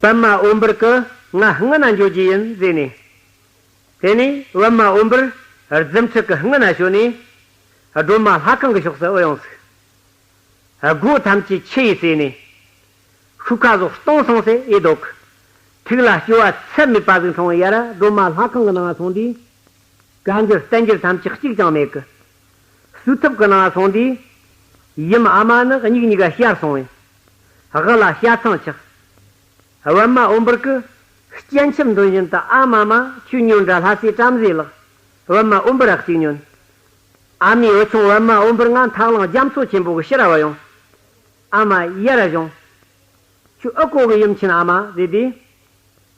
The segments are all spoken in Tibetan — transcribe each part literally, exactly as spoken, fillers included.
པདྨ་འོད་འབར་གྱིས་ང་སྔུན་ན་འགྱོ་རྒྱུ་ཡིན་ཟེར་ནས། དེ་ནས་པདྨ་འོད་འབར་རྫུ་འཕྲུལ་གྱི་སྔུན་ན་བྱོན་ནས། སྒྲོལ་མ་ལྷ་ཁང་གི་ཕྱོགས་སུ་བུད་ཡོང་ཟིག་སྒོ་ཐམས་ཅད་ཆུ་ཡིས་བསྲེས་ནས། ཤུགས་ཁ་ཟོག་སྟོང་སང་སེ་ཨེ་འདུག་ཐིག་ལ་སྐྱོ་བ་ཚད་མེད་པ་ཟིག་འཐུང་བའི་ཡར་སྒྲོལ་མ་ལྷ་ཁང་གི་ནང་སོང་དུས། བཀའ་འགྱུར་བསྟན་འགྱུར་ཐམས་ཅད་གཅིག་ཀྱང་མེད་གི་སུས་ཐུབ་ཀྱི་ནང་སོང་དུས། ཡུམ་ཨ་མ་ནི་མྱིག་གཉིས་ཀ་ཞར་སོང་བས། དབུ་ལ་ཞྭ་ཚང་ཆགས། པདྨ་འོད་འབར་གྱིས་སྤྱན་ཆབ་འདོན་བཞིན་དུ། ཨ་མ་མ། ཁྱོད་ཉོན་དྲ་ལྷ་སྲས་བྲམ་ཟེ་ལགས། པདྨ་འོད་འབར་ར་གཅིག་ཉོན། ཨ་མའི་བུ་ཆུང་པདྨ་འོད་འབར་ང་འཐག་གླིང་རྒྱ་མཚོ་ཆེན་པོ་གི་ཕྱིར་ར་བུད་ཡོང་། ཨ་མ་ཡར་ར་བྱུང་། ཁྱོད་ཨེ་གོ་གི་ཡུམ་ཆེན་ཨ་མ་ཟེར་དུས།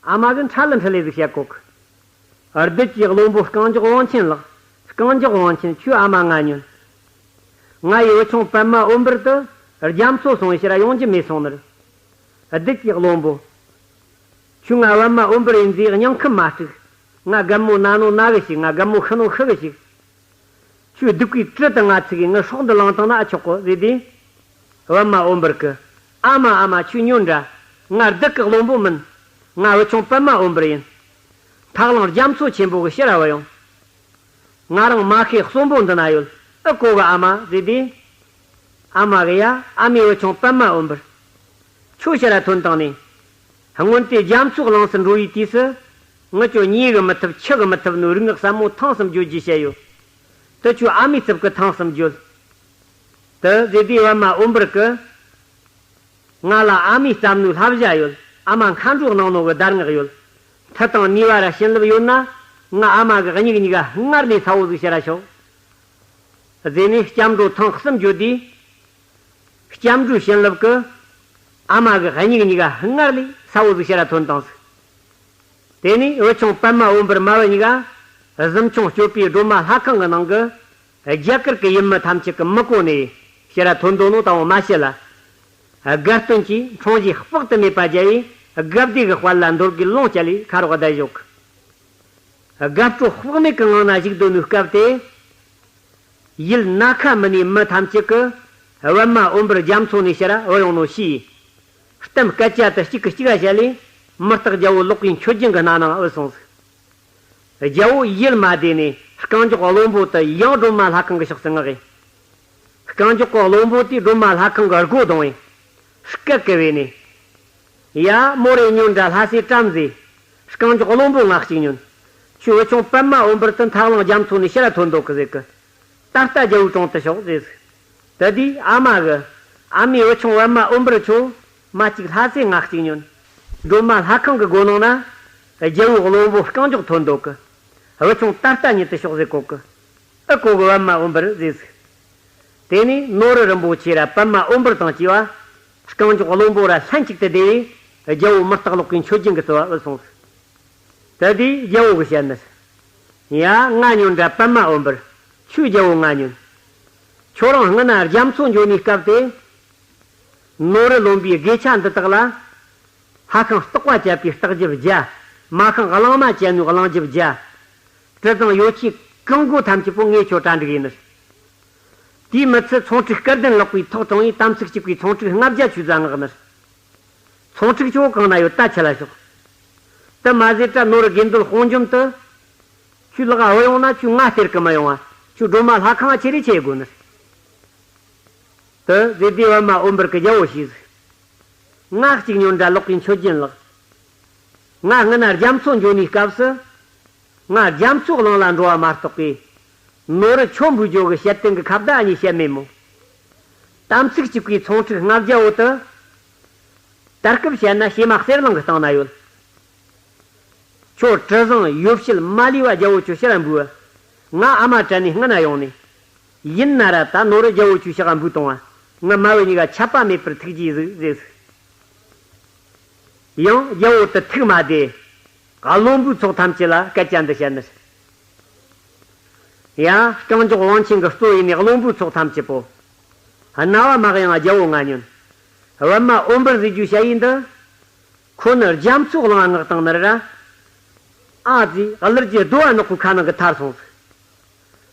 ཨ་མ་གིས་ཁྲ་ལི་ཁྲི་ལེ་ཟིག་བཤད་གོ་གི་བདུད་ཀྱི་བློན་པོ་རྐང་མགྱོགས་དབང་ཆེན་ལགས། རྐང་མགྱོགས་དབང་ཆེན། ཁྱོའི་ཨ་མ་ང་ཉོན། ང་ཡི་བུ་ཆུང་པདྨ་འོད་འབར་དེ་རྒྱ་མཚོ་སོང་བའི་ཕྱིར་ཡོང་རྒྱུ་མེད་སོང་ནི་རེད། བདུད་ཀྱི་བློན་པོ། ཁྱོས་ང་པདྨ་འོད་འབར་ཡིན་ཟེར་སྙིང་ཁུམ་མ་དཀྲུགས། ང་རྒན་མོ་ན་ནོ་ན་གི་ཞིག་ང་རྒན་མོ་ཤི་ནོ་ཤི་གི་ཞིག་ཁྱོས་སྡིག་པའི་གྲི་དེ་ང་ཚུགས་གིས་ངའི་སྲོག་འདི་བླངས་བཏང་ན་ཨེ་ཆོག་གོ་ཟེར་དུས། པདྨ་འོད་འབར་གྱིས། ཨ་མ་ཨ་མ། ཁྱོད་ཉོན་དྲ། ང་བདུད་ཀྱི་བློན་པོ་མིན། ང་བུ་ཆུང་པདྨ་འོད་འབར་ཡིན། འཐག་གླིང་རྒྱ་མཚོ་ཆེན་པོ་གི་ཕྱིར་ར་བུད་ཡོང་། ང་རང་མ་ཤི་གསོན་པོ་འདི་ན་ཡོད། ཨེ་གོ་གི་ཨ་མ་ཟེར་དུས། ཨ་མ་གིས། ཡ། ཨ་མའི་བུ་ཆུང་པདྨ་འོད་འབར། ཁྱོད་ཕྱིར་ར་ཐོན་བཏང་ནས། སྔོན་དེ་རྒྱ་མཚོ་གླིང་སུ་འགྲོ་བའི་དུས་སུ། ང་ཁྱོད་ཉལ་གི་མི་ཐུབ་འཆི་གི་མི་ཐུབ་ནོ་རིག་སྔགས་ཟབ་མོ་ཐེངས་གསུམ་བརྗོད་རྒྱུ་བཤད་ཡོད། དེ་ཁྱོད་ཨ་མའི་རྩིབས་ཀྱི་ཐེངས་གསུམ་བརྗོད། དེ་ཟེར་དུས་པདྨ་འོད་འབར་གྱིས། ང་ལ་ཨ་མའི་རྩ་བ་ནས་བསླབ་བྱ་ཡོད། ཨ་མ་མཁའ་འགྲོ་གནང་ནོ་གི་བརྡ་བརྔགས་ཡོད། མཐུ་དང་ནུས་པ་ར་བྱིན་རླབས་ཡོད་ན། ང་ཨ་མ་གི་མྱིག་གཉིས་ཀ་སྔར་ལས་ཚ་བོ་ཟིག་བྱེད་ར་ཆོག་ཟེར་ནས་སྐྱབས་འགྲོ་ཐེངས་གསུམ་བརྗོད་དུས། སྐྱབས་འགྲོའི་བྱིན་རླབས་ཀྱིས་ཨ་མ་གི་མྱིག་གཉིས་ཀ་སྔར་ལས་ཚ་བོ་ཟིག་བྱེད་ར་ཐོན་བཏང་ཟིག་དེ་ནས་བུ་ཆུང་པདྨ་འོད་འབར་མ་བུ་གཉིས་ཀ་གཟིམ་ཆུང་སྤྱོད་པའི་སྒྲོལ་མ་ལྷ་ཁང་གི་ནང་གི་རྒྱ་གར་གྱི་ཡུལ་མི་ཐམས་ཅད་ཀྱི་མི་གོ་ནས་ཕྱིར་ར་ཐོན་འདུག་ནོ་དང་པོ་མ་ཤེས་ལ། དགའ་སྟོན་གྱིས་འཕྲེང་བཞེས་དཔག་ཏུ་མེད་པ་བརྒྱབ་པས་དགའ་བདེ་གི་དཔལ་ལ་འདོད་རྒུའི་ལོངས་སྤྱད་ལས་ཁ་རོག་བསྡད་བཞག་གི་དགའ་སྤྲོ་དཔག་མེད་ཀྱི་ངང་ན་བཞུགས་སྡོད་ནོའི་སྐབས་དེ། ཡུལ་ན་ཁ་མིན་ནས་མི་ཐམས་ཅད་ཀྱིས་པདྨ་འོད་འབར་རྒྱ་མཚོ་ནས་ཕྱིར་ར་བུད་ཡོང་ནོ་ཤེས། གཏམ་སྐད་ཆ་དེ་གཅིག་གིས་གཅིག་ག་བཤད་ལས། མི་རྟག་རྒྱལ་པོ་ལོག་པའི་མཆོད་སྦྱིན་གྱི་སྣ་ནང་བུད་སོང་ཟིག་རྒྱལ་པོ་ཡིད་མ་བདེ་ནས་རྐང་མགྱོགས་བློན་པོ་དེ་ཡང་སྒྲོལ་མ་ལྷ་ཁང་གི་ཕྱོགས་སུ་མངགས་ཡིན། རྐང་མགྱོགས་གི་བློན་པོ་དེས་སྒྲོལ་མ་ལྷ་ཁང་གི་སྒོ་བརྡུངས་ཡིན། སྐད་བསྐུལ་བས་ནས། ཡ། མོ་རེ་ཉོན་དྲ་ལྷ་སྲས་བྲམ་ཟེ། རྐང་མགྱོགས་བློན་པོ་ང་གཅིག་ཉོན། ཁྱོད་བུ་ཆུང་པདྨ་འོད་འབར་དེ་འཐག་གླིང་རྒྱ་མཚོ་ནས་ཕྱིར་ར་ཐོན་འདུག་གི་ཟེར་གི་ད་ལྟ་རྒྱལ་པོའི་དྲུང་དུ་ཤོག་ཟེར་ཟིག་དེ་དུས་ཨ་མ་གིས། ཨ་མའི་བུ་ཆུང་པདྨ་འོད་འབར་ཁྱོད། མ་གཅིག་ལྷ་སྲས་ང་གཅིག་ཉོན། སྒྲོལ་མ་ལྷ་ཁང་གི་སྒོ་ནང་ན། རྒྱལ་པོའི་བློན་པོ་རྐང་མགྱོགས་ཐོན་འདུག་གི་བུ་ཆུང་ད་ལྟ་ཉིད་དུ་ཤོག་ཟེར་གོ་གི་ཨེ་གོ་གི་པདྨ་འོད་འབར་ཟེར་ཟིག་དེ་ནས་ནོར་བུ་རིན་པོ་ཆེ་ར་པདྨ་འོད་འབར་དང་བཅས་པ། རྐང་མགྱོགས་བློན་པོ་ར་ལྷན་ཅིག་ཏུ་བསྡད་པས་རྒྱལ་པོ་མི་རྟག་ལོག་གི་མཆོད་སྦྱིན་གྱི་བསུ་བ་འབུལ་སོང་ཟིག་དེ་དུས་རྒྱལ་པོ་གིས་བཤད་ནི། ཡ། ང་ཉོན་དྲ་པདྨ་འོད་འབར། ཁྱོད་རྒྱལ་པོ་ང་ཉོན། ཁྱོད་རང་སྔོན་ན་རྒྱ་མཚོ་འགྱོ་ནིའི་སྐབས་དེ། ནོར་བུ་ལོན་པའི་དགེ་ཆ་འདི་དག་ལ། ལྷ་ཁང་བརྟག་པ་བཅད་པའི་བརྟག་རྒྱབ་བརྒྱ། མ་ཤིང་གླང་མ་བཅད་ནོའི་གླང་རྒྱབ་བརྒྱ། དྲི་བཟང་ཡོ་བྱད་གང་དགོས་ཐམས་ཅད་པོ་ངས་ཁྱོད་གྲ་སྒྲིག་ཡིན་ནི། དེའི་མི་ཚད་ཚོང་ཁྲིག་སྐལ་ལྡན་ལག་པའི་ཐོག་དྲངས་པའི་དམ་ཚིག་གཅིག་པའི་ཚོང་ཁྲིག་ལྔ་བརྒྱ་ཁྱོད་རྩ་མངགས་ནི། ཚོང་ཁྲིག་ཁྱོད་གང་ན་ཡོད་ད་ཁྱེར་ལ་ཤོག་དེ་མ་ཟད་དྲ་ནོར་བུ་དགེ་འདུན་དཔུང་འཇོམས་དེ། ཁྱོད་ལག་ག་བུད་ཡོང་ན་ཁྱོད་ང་སྟེར་གི་མི་ཡོང་བ། ཁྱོད་སྒྲོལ་མ་ལྷ་ཁང་ང་ཁྱེར་རེ་ཁྱེར་དགོས་ནི། དེ་ཟེར་དུས་པདྨ་འོད་འབར་གྱིས་རྒྱལ་པོ་ཤེས་ཟིག་ང་གཅིག་ཉོན་དྲ་ལོག་གི་མཆོད་སྦྱིན་ལགས། ང་སྔོན་ན་རྒྱ་མཚོ་འགྱོ་ནིའི་སྐབས་སུ། ང་རྒྱ་མཚོ་གླིང་ལ་འགྲོ་བ་མ་གཏོགས་པའི། ནོར་བུ་ཁྱོད་འབུལ་རྒྱུ་གི་ཞལ་རྟེན་གྱི་ཁ་བརྡ་གཉིས་བཤད་མེད་མོ། དམ་ཚིག་གཅིག་པའི་ཚོང་ཁྲིག་ལྔ་བརྒྱ་བོ་དེ། ད་སྐབས་བཤད་ན་བྱེ་མ་གསེར་གླིང་གི་སྟེང་ན་ཡོད། ཁྱོད་དྲི་བཟང་ཡོ་བྱད་མ་ལུས་པ་རྒྱལ་པོ་ཁྱོད་ཕྱིར་ར་འབུལ། ང་ཨ་མ་དྲན་ནས་སྔ་ན་ཡོང་ནས། ཡིན་ན་ར་ད་ནོར་བུ་རྒྱལ་པོ་ཁྱོད་ཕྱི་ག་འབུལ་གཏོང་བ། ང་མ་བུ་གཉིས་ཀ་ཆད་པ་མེད་པར་ཐུགས་རྗེས་གཟིགས་ཟེར། ཡང་རྒྱལ་པོ་དེ་ཐུགས་མ་བདེ། བློན་པོའི་ཚོགས་ཐམས་ཅད་ལ་སྐད་ཆ་འདི་བཤད་ནི། ཡ། རྐང་མགྱོགས་དབང་ཆེན་གྱི་གཙོ་ཡིན་ནི་བློན་པོའི་ཚོགས་ཐམས་ཅད་པོ། རྣ་བ་མ་གཡེང་རྒྱལ་པོ་ང་ཉོན། པདྨ་འོད་འབར་ཟེར་རྒྱུ་ཞ་ཡིས་འདི། ཁོ་ནི་རྒྱ་མཚོ་གླིང་ང་མངགས་བཏང་ནི་རེད་ར། ཨ་ཙི་གླུ་རྒྱུ་རྡོ་བ་ནག་པོའི་ཁ་ནང་གི་ཐར་སོང་ཟིག་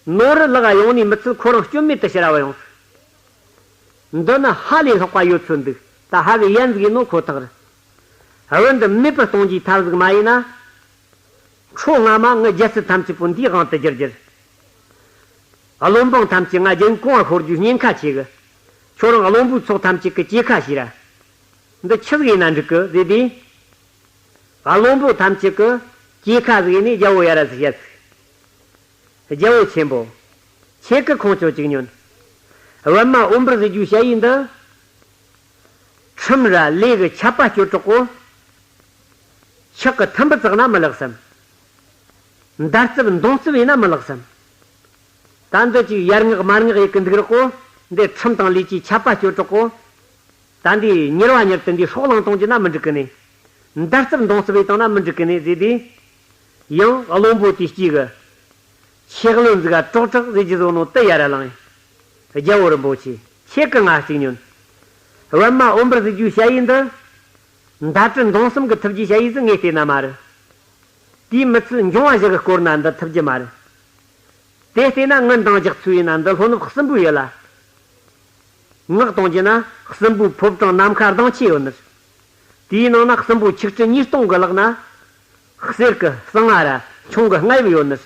ནོར་བུ་ལག་ག་ཡོང་ནི་མི་ཚད་ཁོ་རང་སྐྱོན་མེད་དུ་ཕྱིར་ར་བུད་ཡོང་ཟིག་འདི་ནི་ཧ་ལས་ལྷག་པ་ཡོད་ཚོད་འདུག་ད་ཧ་གི་ཡན་ཟིག་ཡིན་ནོ་ཁོ་ཐག་རེད། བུ་འདི་མེད་པར་གཏོང་རྒྱུའི་ཐབས་ཟིག་མ་ཡིན་ན། འཕྲོ་སྔ་མ་ངའི་རྒྱལ་སྲིད་ཐམས་ཅད་པོ་འདིའི་དབང་དུ་བསྒྱུར་རྒྱུར། བློན་འབངས་ཐམས་ཅད་ང་རྒྱལ་གོང་བ་ཤོར་རྒྱུའི་ཉེན་ཁ་ཆེ་གི། ཁྱོད་རང་བློན་པོའི་ཚོགས་ཐམས་ཅད་ཀྱི་གྲོས་ཁ་ཞིག་ར། འདི་ཆི་ཟིག་ཡིན་ན་འགྲིག་གི་ཟེར་དུས། བློན་པོ་ཐམས་ཅད་ཀྱི་གྲོས་ཁ་ཟིག་ཡིན་ནས་རྒྱལ་བོ་ཡར་ར་ཟིག་བཤད་ཟིག་རྒྱལ་བོ་ཆེན་པོ། ཁྱེད་ཀྱི་ཁོང་ཁྲོ་ཅིག་ཉོན། པདྨ་འོད་འབར་ཟེར་རྒྱུའི་ཞ་ཡིས་འདི། ཁྲིམས་ར་ལས་གི་ཆད་པ་གཅོད་གྲོགས་གོ། ཆག་གི་ཐུམ་པ་བཙག་ན་མི་ལེགས་སམ། མདའ་རྩུབ་མདུང་རྩུབ་ཡིན་ན་མི་ལེགས་སམ། ད་འདི་ཅིག་ཡར་མངགས་མར་མངགས་ཡེད་གི་འདུག་རོགས་གོ། འདི་ཁྲིམས་དང་ལས་ཀྱི་ཆད་པ་གཅོད་གྲོགས་གོ། ད་འདི་མྱུར་བ་མྱུར་དུ་འདི་སྲོག་བླངས་གཏོང་རྒྱུ་ན་མི་འགྲིག་གི་ནི། མདའ་རྩུབ་མདུང་རྩུབ་ཡེད་བཏང་ན་མི་འགྲིག་གི་ནི་ཟེར་དུས། ཡང་བློན་པོ་དེ་གཅིག་གི། ཆེ་བློན་ཟིག་ག་ཀྲོག་ཀྲོག་ཟེར་རྒྱུ་བཟོ་ནོ་དེ་ཡར་ར་ལངས། རྒྱལ་བོ་རིན་པོ་ཆེ། ཁྱེད་ཀྱི་ང་གཅིག་ཉོན། པདྨ་འོད་འབར་ཟེར་རྒྱུའི་ཞ་ཡིས་འདི། མདའ་གྲི་མདུང་གསུམ་གི་ཐུབ་རྒྱུའི་ཞ་ཡིས་ཟིག་ངས་བལྟས་ན་མ་རེད། དེའི་མི་ཚད་འབྱུང་བ་བཞི་གི་སྐོར་ན་འདི་ཐུབ་རྒྱུ་མ་རེད། དེ་བལྟས་ན་ངའི་འདང་རྒྱག་ཚུལ་ཡིན་ན་འདི་ལྷོ་ནུབ་སྲིན་པོའི་ཡུལ་ལ། མངགས་གཏོང་རྒྱུ་ན་སྲིན་པོའི་ཕོ་བྲང་ནམ་མཁའ་ལྡིང་ཆེ་ཡོད་ནི། དེའི་ནང་ན་སྲིན་པོ་ཆིག་ཁྲི་ཉིས་སྟོང་གི་ལག་ན། གསེར་གི་གསང་ང་ར་མཆོང་གི་རྔ་ཡབ་ཡོད་ནི།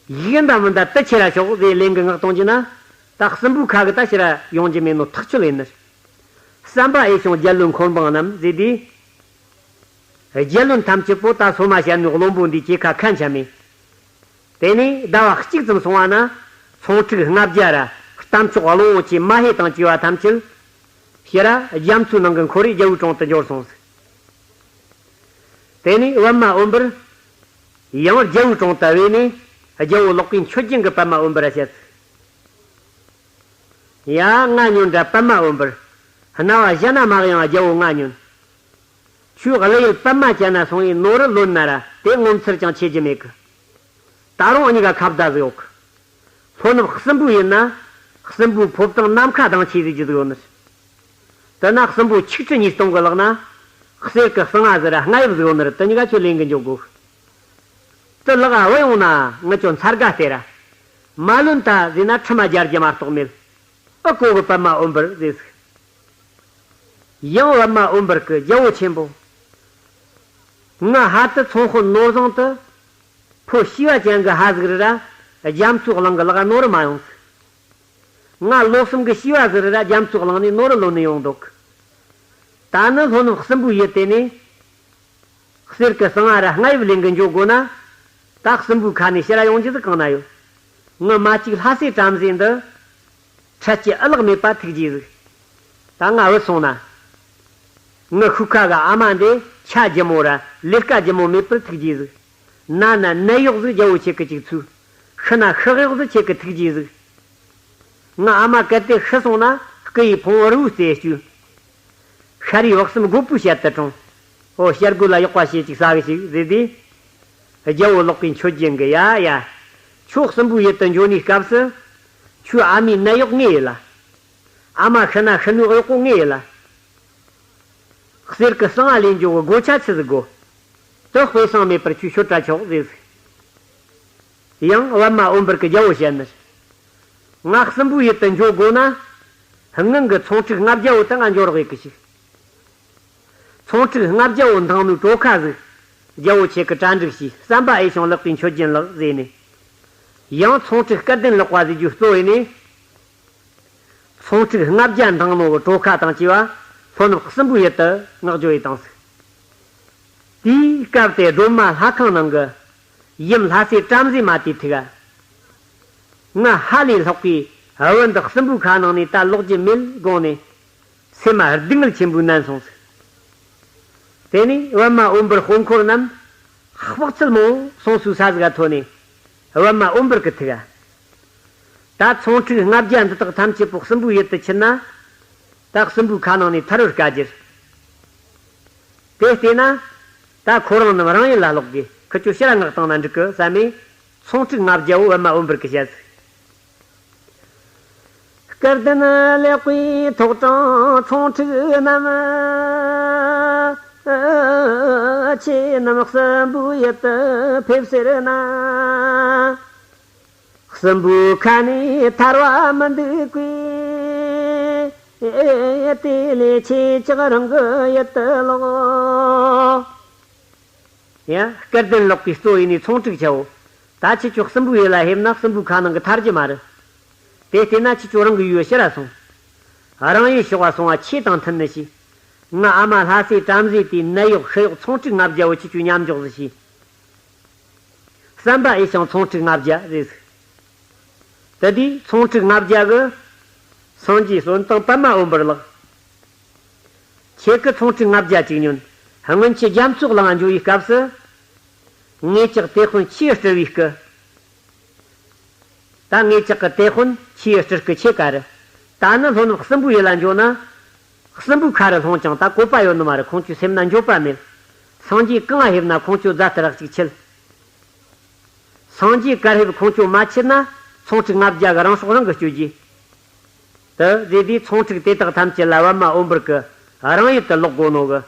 ཡིན་ད་མིན་ད་དེ་ཁྱེར་ར་ཤོག་ཟེར་ལན་གི་མངགས་གཏོང་རྒྱུ་ན། ད་སྲིན་པོའི་ཁ་གི་ད་ཕྱིར་ར་ཡོང་རྒྱུ་མེད་ནོ་ཐག་ཆོད་ཡིན་ནི། བསམ་པ་ཨེ་བྱུང་རྒྱལ་བློན་འཁོར་འབངས་རྣམས་ཟེར་དུས། རྒྱལ་བློན་ཐམས་ཅད་པོ་ད་སོ་མ་བཤད་ནོ་བློན་པོ་འདིའི་གྲོས་ཁ་ཁ་འཆམ་མེད། དེ་ནས་ཟླ་བ་གཅིག་ཙམ་སོང་བ་ན་ཚོང་ཁྲིག་ལྔ་བརྒྱ་ར་རྟ་མཆོག་གླང་པོ་ཆེ་མ་ཧེ་དང་བཅས་པ་ཐམས་ཅད་ཕྱིར་རྒྱ་མཚོའི་ནང་གི་འཁོར་རེ་རྒྱལ་བོའི་དྲུང་དུ་འབྱོར་སོང་ཟིག་དེ་ནས་པདྨ་འོད་འབར་ཡང་རྒྱལ་བོའི་དྲུང་དུ་བོས་ནས་རྒྱལ་བོ་ལོག་པའི་མཆོད་སྦྱིན་གྱི་པདྨ་འོད་འབར་ར་བཤད་ཟིག་ཡ་ང་ཉོན་དྲ་པདྨ་འོད་འབར། རྣ་བ་བཞི་ན་མ་གཡེང་རྒྱལ་བོ་ང་ཉོན། ཁྱོད་གླུ་ཡུལ་པདྨ་ཅན་ན་སོང་ཡི་ནོར་ལོན་ན་ར་དེ་ངོ་མཚར་ཅང་ཆེ་རྒྱུ་མེད་གི། ད་རུང་འུ་གཉིས་ཀ་ཁ་བརྡ་ཟིག་ཡོད་གི། ལྷོ་ནུབ་སྲིན་པོའི་ཡུལ་ན་སྲིན་པོའི་ཕོ་བྲང་ནམ་མཁའ་ལྡིང་ཆེ་ཟིག་རྒྱུ་ཟིག་ཡོད་ནི། དེ་ན་སྲིན་པོ་ཆིག་ཁྲི་ཉིས་སྟོང་གི་ལག་ན་གསེར་གི་གསང་ང་ཟིག་ར་རྔ་ཡབ་ཟིག་ཡོད་ནི་རེད། དེ་གཉིས་ཀ་ཁྱོད་ལེན་གི་འཇོག་དགོས། དེ་ལག་བུད་ཡོང་ན་ངི་ཆོ་འཚར་ག་སྟེ་ར། མ་ལོན་ད་ཟེར་ན་ཁྲིམས་རྒྱལ་རྒྱུ་མ་གཏོགས་མེད། ཨ་ཀོ་གི་པདྨ་འོད་འབར་ཟེར་ཟིག་ཡང་པདྨ་འོད་འབར་གི་རྒྱལ་བོ་ཆེན་པོ། ང་ཧ་དུ་ཚོང་དཔོན་ནོར་བཟང་དུ། ཕོ་བྱིས་པ་ཅན་གི་ཧ་ཟིག་རི་ར། རྒྱ་མཚོའི་གླིང་གི་ལག་ནོར་མ་ཡོང་ཟིག་ང་ལོ་གསུམ་གི་བྱིས་པ་ཟིག་རི་ར་རྒྱ་མཚོའི་གླིང་ནས་ནོར་ལོན་ནི་ཡོང་འདུག་ད་ནི་ལྷོ་ནུབ་སྲིན་པོའི་ཡུལ་དེ་ནས། གསེར་གི་གསང་ང་ར་རྔ་ཡབ་ལེན་གི་འཇོག་དགོས་ན། ད་སྲིན་པོའི་ཁ་ནས་ཕྱིར་ར་ཡོང་རྒྱུ་ཟིག་གང་ན་ཡོད། ངི་མ་གཅིག་ལྷ་སྲས་བྲམ་ཟེ་འདི། འཕྲལ་གྱི་ཨ་ལགས་མེད་པ་ཐུག་རྒྱུ་ཟིག་ད་ང་བུད་སོང་ན། ངི་ཤུག་ཁ་གི་ཨ་མ་འདི་ཆ་རྒྱུ་མོ་ར་ལས་ཀ་རྒྱུ་མོ་མེད་པར་ཐུག་རྒྱུ་ཟིག་ན་ན་ནད་གཡོག་ཟིག་རྒྱལ་བོ་ཁྱེད་ཀི་གཅིག་ཚུགས། ཤི་ན་ཤི་གཡོག་ཟིག་ཁྱེད་ཀི་ཐུག་རྒྱུ་ཟིག་ང་ཨ་མ་གལ་ཏེ་ཤི་སོང་ན་སྐུ་ཡི་ཕུང་བོ་རི་བོའི་རྩེ་བཅུག་ཤ་རིའི་བག་གསུམ་རྒོད་པོའི་ཞལ་དུ་དྲངས། འོ་ཞལ་སྒོ་ལ་གཡོག་པ་བྱེད་ཅིག་ཟ་གི་ཞིག་ཟེར་དུས། རྒྱལ་བོ་ལོག་པའི་མཆོད་སྦྱིན་གི་ཡ་ཡ། ཁྱོད་སྲིན་པོའི་ཡུལ་དུ་འགྱོ་ནིའི་སྐབས་སུ། ཁྱོའི་ཨ་མའི་ནད་གཡོག་ངས་ཡིན་ལ། ཨ་མ་ཤི་ན་ཤི་ནོའི་གཡོག་པོ་ངས་ཡིན་ལ། གསེར་གི་གསང་བ་ལེན་འཇོག་གི་སྒོ་ཆ་ཆི་ཟིག་དགོ། དེ་དཔེ་བཟང་མེད་པར་ཁྱོས་ཤོད་དྲ་ཆོག་ཟེར་ཟིག་ཡང་པདྨ་འོད་འབར་གི་རྒྱལ་བོ་བཤད་ནི། ང་སྲིན་པོའི་ཡུལ་དུ་འགྱོ་དགོ་ན། སྔོན་གི་ཚོང་ཁྲིག་ལྔ་བརྒྱ་བོ་དེ་ང་འགྱོ་རོགས་ཡེད་གི་ཞིག་ཚོང་ཁྲིག་ལྔ་བརྒྱ་བོ་འདང་ནོའི་གྲོ་ཁ་ཟིག་རྒྱལ་བོ་ཁྱེད་ཀི་གྲ་འགྲིག་ཞིག་བསམ་པ་ཨེ་བྱུང་ལག་པའི་མཆོད་སྦྱིན་ལགས་ཟེར་ནས། ཡང་ཚོང་ཁྲིག་སྐལ་ལྡན་ལག་པ་ཟེར་རྒྱུ་གཙོ་བོ་ནས། ཚོང་ཁྲིག་ལྔ་བརྒྱ་འདང་ནོ་གི་གྲོ་ཁ་དང་བཅས་པ་ལྷོ་ནུབ་སྲིན་པོའི་ཡུལ་དུ་མངགས་བཅོལ་ཡེ་བཏང་ཟིག་དེའི་སྐབས་དེ་སྒྲོལ་མ་ལྷ་ཁང་ནང་གི་ཡུམ་ལྷ་སྲས་བྲམ་ཟེ་མ་དེའི་ཐུག་ག་ང་ཧ་ལས་ལྷག་པའི་བུ་འདི་སྲིན་པོའི་ཁ་ནང་ནས་ད་ལོག་རྒྱུ་མེད་དགོངས་ནས། སེམས་མ་སྡུག་བསྔལ་ཆེན་པོས་མནན་སོང་ཟིག་དེ་ནས་པདྨ་འོད་འབར་དཔོན་འཁོར་རྣམས་དཔག་ཚད་མང་པོ་སོང་སའི་ས་ཟིག་ག་ཐོན་ནས་པདྨ་འོད་འབར་གི་ཐུག་ག་ད་ཚོང་ཁྲིག་ལྔ་བརྒྱ་འདི་དག་ཐམས་ཅད་པོ་སྲིན་པོའི་ཡུལ་དུ་ཁྱེར་ན། ད་སྲིན་པོའི་ཁ་ནང་ནས་ཐར་བར་དཀའ་རྒྱུ་རེད། དེ་བལྟས་ན། ད་ཁོ་རང་རྣམས་རང་ཡུལ་ལ་ལོག་དགོས། ཁི་ཆོ་ཕྱིར་མངགས་བཏང་ན་འགྲིག་གི་བསམ་ནས། ཚོང་ཁྲིག་ལྔ་བརྒྱ་བོ་པདྨ་འོད་འབར་གི་བཤད་ཟིག་སྐལ་ལྡན་ལེགས་པའི་ཐོག་དྲངས་ཚོང་ཁྲིག་རྣམས། ཁྱེད་རྣམས་སྲིན་པོའི་ཡུལ་དུ་ཕེབས་ཟེར་ན། སྲིན་པོའི་ཁ་ནས་ཐར་བ་མི་འདུག་གི། ཨེ། དེ་ལས་ཁྱེད་ཅག་རང་གི་ཡུལ་དུ་ལོག་ཡ། སྐལ་ལྡན་ལགས་ཀྱིས་གཙོ་ཡིན་ནས་ཚོང་ཁྲིག་ཆའོ། ད་ཁྱེད་ཆོ་གསུམ་པོའི་ཡུལ་ལ་ཕེབས་ན་གསུམ་པོའི་ཁ་ནང་གི་ཐར་རྒྱུ་མ་རེད། དེ་བལྟས་ན་ཁྱེད་ཆོ་རང་གི་ཡུལ་ཕྱིར་ར་སོང་། རང་ཡུལ་ཕྱོགས་ལ་སོང་བ་ཆོས་དང་མཐུན་ནི་ཞིག་ང་ཨ་མ་ལྷ་སྲས་བྲམ་ཟེ་དེའི་ནད་གཡོག་ཤི་གཡོག་ཚོང་ཁྲིག་ལྔ་བརྒྱ་བོ་ཁྱེད་ཆོས་མཉམ་འཇོག་ཟིག་བྱོས། བསམ་པ་ཨེ་ཤང་ཚོང་ཁྲིག་ལྔ་བརྒྱ་རེད་ཟིག་དེ་དུས་ཚོང་ཁྲིག་ལྔ་བརྒྱ་གི་སངས་རྒྱས་གསོན་དང་པདྨ་འོད་འབར་ལགས། ཁྱེད་ཀྱི་ཚོང་ཁྲིག་ལྔ་བརྒྱ་ཅིག་ཉོན། སྔོན་ཆད་རྒྱ་མཚོ་གླིང་འགྱོ་བའི་སྐབས་སུ། ངེད་ཅག་དེ་དཔོན་ཆེས་སྤྲུལ་བའི་སྐུ། ད་ངེད་ཅག་གི་དེ་དཔོན་ཆེས་སྤྲུལ་སྐུ་ཁྱེད་ཀ་རེད། ད་ནི་ལྷོ་ནུབ་གསུམ་པོའི་ཡུལ་ལ་འགྱོ་ན། གསུམ་པོའི་ཁ་རུ་ལྷུང་ཀྱང་ད་བཀོད་པ་ཡོད་ནི་མ་རེད། ཁོང་ཚོའི་སེམས་ན་འགྱོད་པ་མེད། སངས་རྒྱས་གང་ཕེབས་ན་ཁོང་ཚོ་རྫ་ལྟར་རག་ཅིག་ཁྱེར། སངས་རྒྱས་གར་ཕེབས་ཁོང་ཚོ་མ་ཁྱེར་ན་ཚོང་ཁྲིག་ལྔ་བརྒྱ་གི་རང་སྲོག་རང་གིས་གཅོད་རྒྱུ། དེ་ཟེར་དུས་ཚོང་ཁྲིག་དེ་དག་ཐམས་ཅད་ལ་པདྨ་འོད་འབར་གྱིས་རང་ཡུལ་དུ་ལོག་དགོས་ནོ་གི།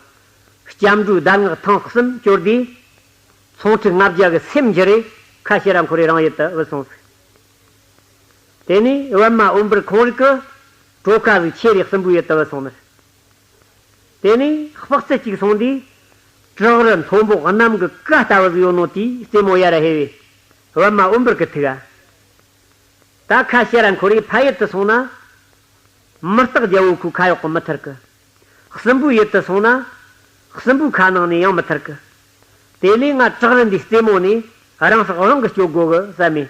སྐྱབས་འགྲོའི་གདམས་ངག་ཐེངས་གསུམ་བསྐྱོར་དུས། ཚོང་ཁྲིག་ལྔ་བརྒྱ་གི་སེམས་འགྱུར་རེ་ཁ་ཕྱིར་ར་འཁོར་རེ་རང་ཡུལ་དུ་བུད་སོང་ཟིག་དེ་ནས་པདྨ་འོད་འབར་ཁོང་རིགས་ཀྱིས་གྲོ་ཁ་ཟིག་ཁྱེར་རེ་གསུམ་པོའི་ཡུལ་དུ་བུད་སོང་ནི། དེ་ནས་དཔག་ཚད་གཅིག་སོང་དུས། བྲག་རི་མཐོན་པོ་གནམ་གྱི་ག་ལྟ་བུ་ཟིག་ཡོད་ནོ་དེའི་རྩེ་མོ་ཡར་ར་ཕེབས་པས་པདྨ་འོད་འབར་གྱི་ཐུག་ག་ད་ཁ་ཕྱིར་ར་འཁོར་རེ་ཕ་ཡུལ་དུ་སོང་ན། མི་རྟག་རྒྱལ་པོ་ཁོའི་ཁ་གཡོག་གིས་མི་ཐར་གི། གསུམ་པོའི་ཡུལ་དུ་སོང་ན། གསུམ་པོའི་ཁ་ནང་ནས་ཡང་མི་ཐར་གི། དེ་ལས་ང་བྲག་རི་འདིའི་རྩེ་མོ་ནས་རང་སྲོག་རང་གིས་གཅོད་དགོས་གི་བསམ་མས།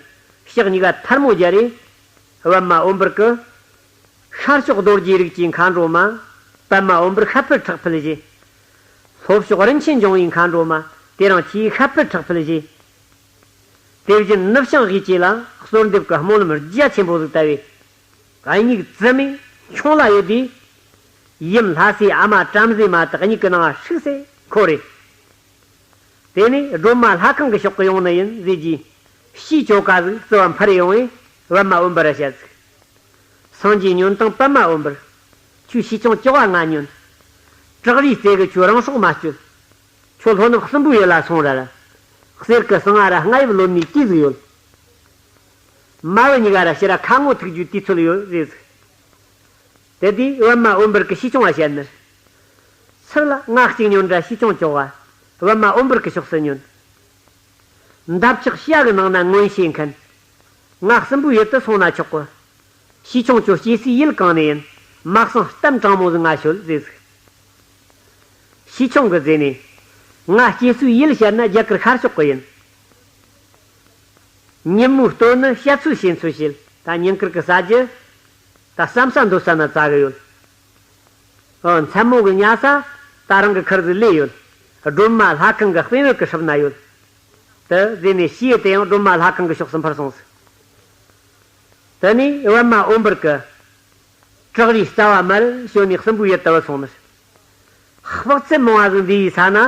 ཕྱག་གཉིས་ཀ་ཐལ་མོ་སྦྱར་རེ། པདྨ་འོད་འབར་གྱིས། ཤར་ཕྱོགས་རྡོ་རྗེ་རིགས་ཀྱི་མཁའ་འགྲོ་མ། པདྨ་འོད་འབར་ཤར་ཕུད་ཁྲག་ཕུད་བཞེས། ལྷོ་ཕྱོགས་རིན་ཆེན་འབྱུང་བའི་མཁའ་འགྲོ་མ། དེ་རིང་ཁྱེད་ཤར་ཕུད་ཁྲག་ཕུད་བཞེས། དེ་བཞིན་ནུབ་བྱང་དབུས་བཅས་ལ་གསོལ་འདེབས་ཀྱི་སྨོན་ལམ་རྒྱ་ཆེན་པོ་ཟིག་བཏབ་པས། སྙིགས་བཙུན་མའི་ཁྱུང་ལ་ཡོད་དུས། ཡུམ་ལྷ་སྲས་ཨ་མ་བྲམ་ཟེ་མ་དག་གཉིས་ཀྱི་ནང་ཧྲིག་སེ་འཁོར་རེ། དེ་ནས་སྒྲོལ་མ་ལྷ་ཁང་གི་ཕྱོགས་ཀྱི་ཡོང་ནི་ཡིན་ཟེར་རྗེས། ཕྱིས་ཅོ་ག་ཟིག་བརྩི་བ་འཕར་ཡོང་བས་པདྨ་འོད་འབར་ར་བཤད་ཟིག་སངས་རྒྱས་ཉོན་དང་པདྨ་འོད་འབར། ཁྱོད་ཕྱིས་ཀྱང་ཅོག་པ་ང་ཉོན། བྲག་རིའི་རྩེ་གི་ཁྱོད་རང་སྲོག་མ་གཅོད། ཁྱོད་ལྷོ་ནུབ་གསུམ་པོའི་ཡུལ་ལ་སོང་ར་ར། གསེར་གི་ཟངས་ང་ར་རྔ་ཡབ་ལོན་ནི་དུས་ཟིག་ཡོད། མ་བུ་གཉིས་ཀ་ར་ཕྱིར་ར་ཁ་ངོ་ཐུག་རྒྱུའི་དུས་ཚོད་ཡོད་རེད་ཟིག་དེ་དུས་པདྨ་འོད་འབར་གྱིས་ཕྱིས་ཀྱང་བ་བཤད་ནི། ཚུར་ལ་ང་གཅིག་ཉོན་ར་ཕྱིས་ཀྱང་ཅོག་པ། པདྨ་འོད་འབར་གྱི་ཕྱོགས་སུ་ཉོན། འདབ་ཆགས་བྱ་གི་ནང་ན་མངོན་ཤེས་མཁན། ང་གསུམ་པོའི་ཡུལ་དུ་སོང་ན་ཆོག་གི། ཕྱིས་ཀྱང་ཁྱོད་སྐྱེ་སའི་ཡུལ་གང་ནས་ཡིན། མ་གསང་གཏམ་དྲང་མོ་ཟིག་ང་ཤོད་ཟེར་ཟིག་ཕྱིས་ཀྱང་གིས་ཟེར་ནས། ང་སྐྱེ་སའི་ཡུལ་བཤད་ན་རྒྱ་གར་ཤར་ཕྱོགས་གི་ཡིན། ཉིན་མོའི་སྟོད་ནི་བཤད་ཚོད་བྱེད་ཚོད་བྱེད། ད་ཉིན་དཀར་གི་ཟ་རྒྱུ། ད་བསམ་ས་འདོད་ས་ན་བཙལ་གི་ཡོད། ཨོ། མཚན་མོ་གི་ཉལ་ས་ད་རང་གི་ཁུར་ཟིག་ལས་ཡོད། སྒྲོལ་མ་ལྷ་ཁང་གི་དཔོན་བོད་ཀྱི་སྲུབས་ན་ཡོད། དེ་ཟེར་ནས་ཕྱིས་དེ་ཡང་སྒྲོལ་མ་ལྷ་ཁང་གི་ཕྱོགས་སུ་འཕུར་སོང་ཟིག་དེ་ནས་པདྨ་འོད་འབར་གྱིས། བྲག་རིའི་རྩ་བ་མར་བྱོན་ནས་གསུམ་པོའི་ཡུལ་དུ་བུད་སོང་ནི། དཔག་ཚད་མང་བ་ཟིག་འདུས་པའི་ས་ན།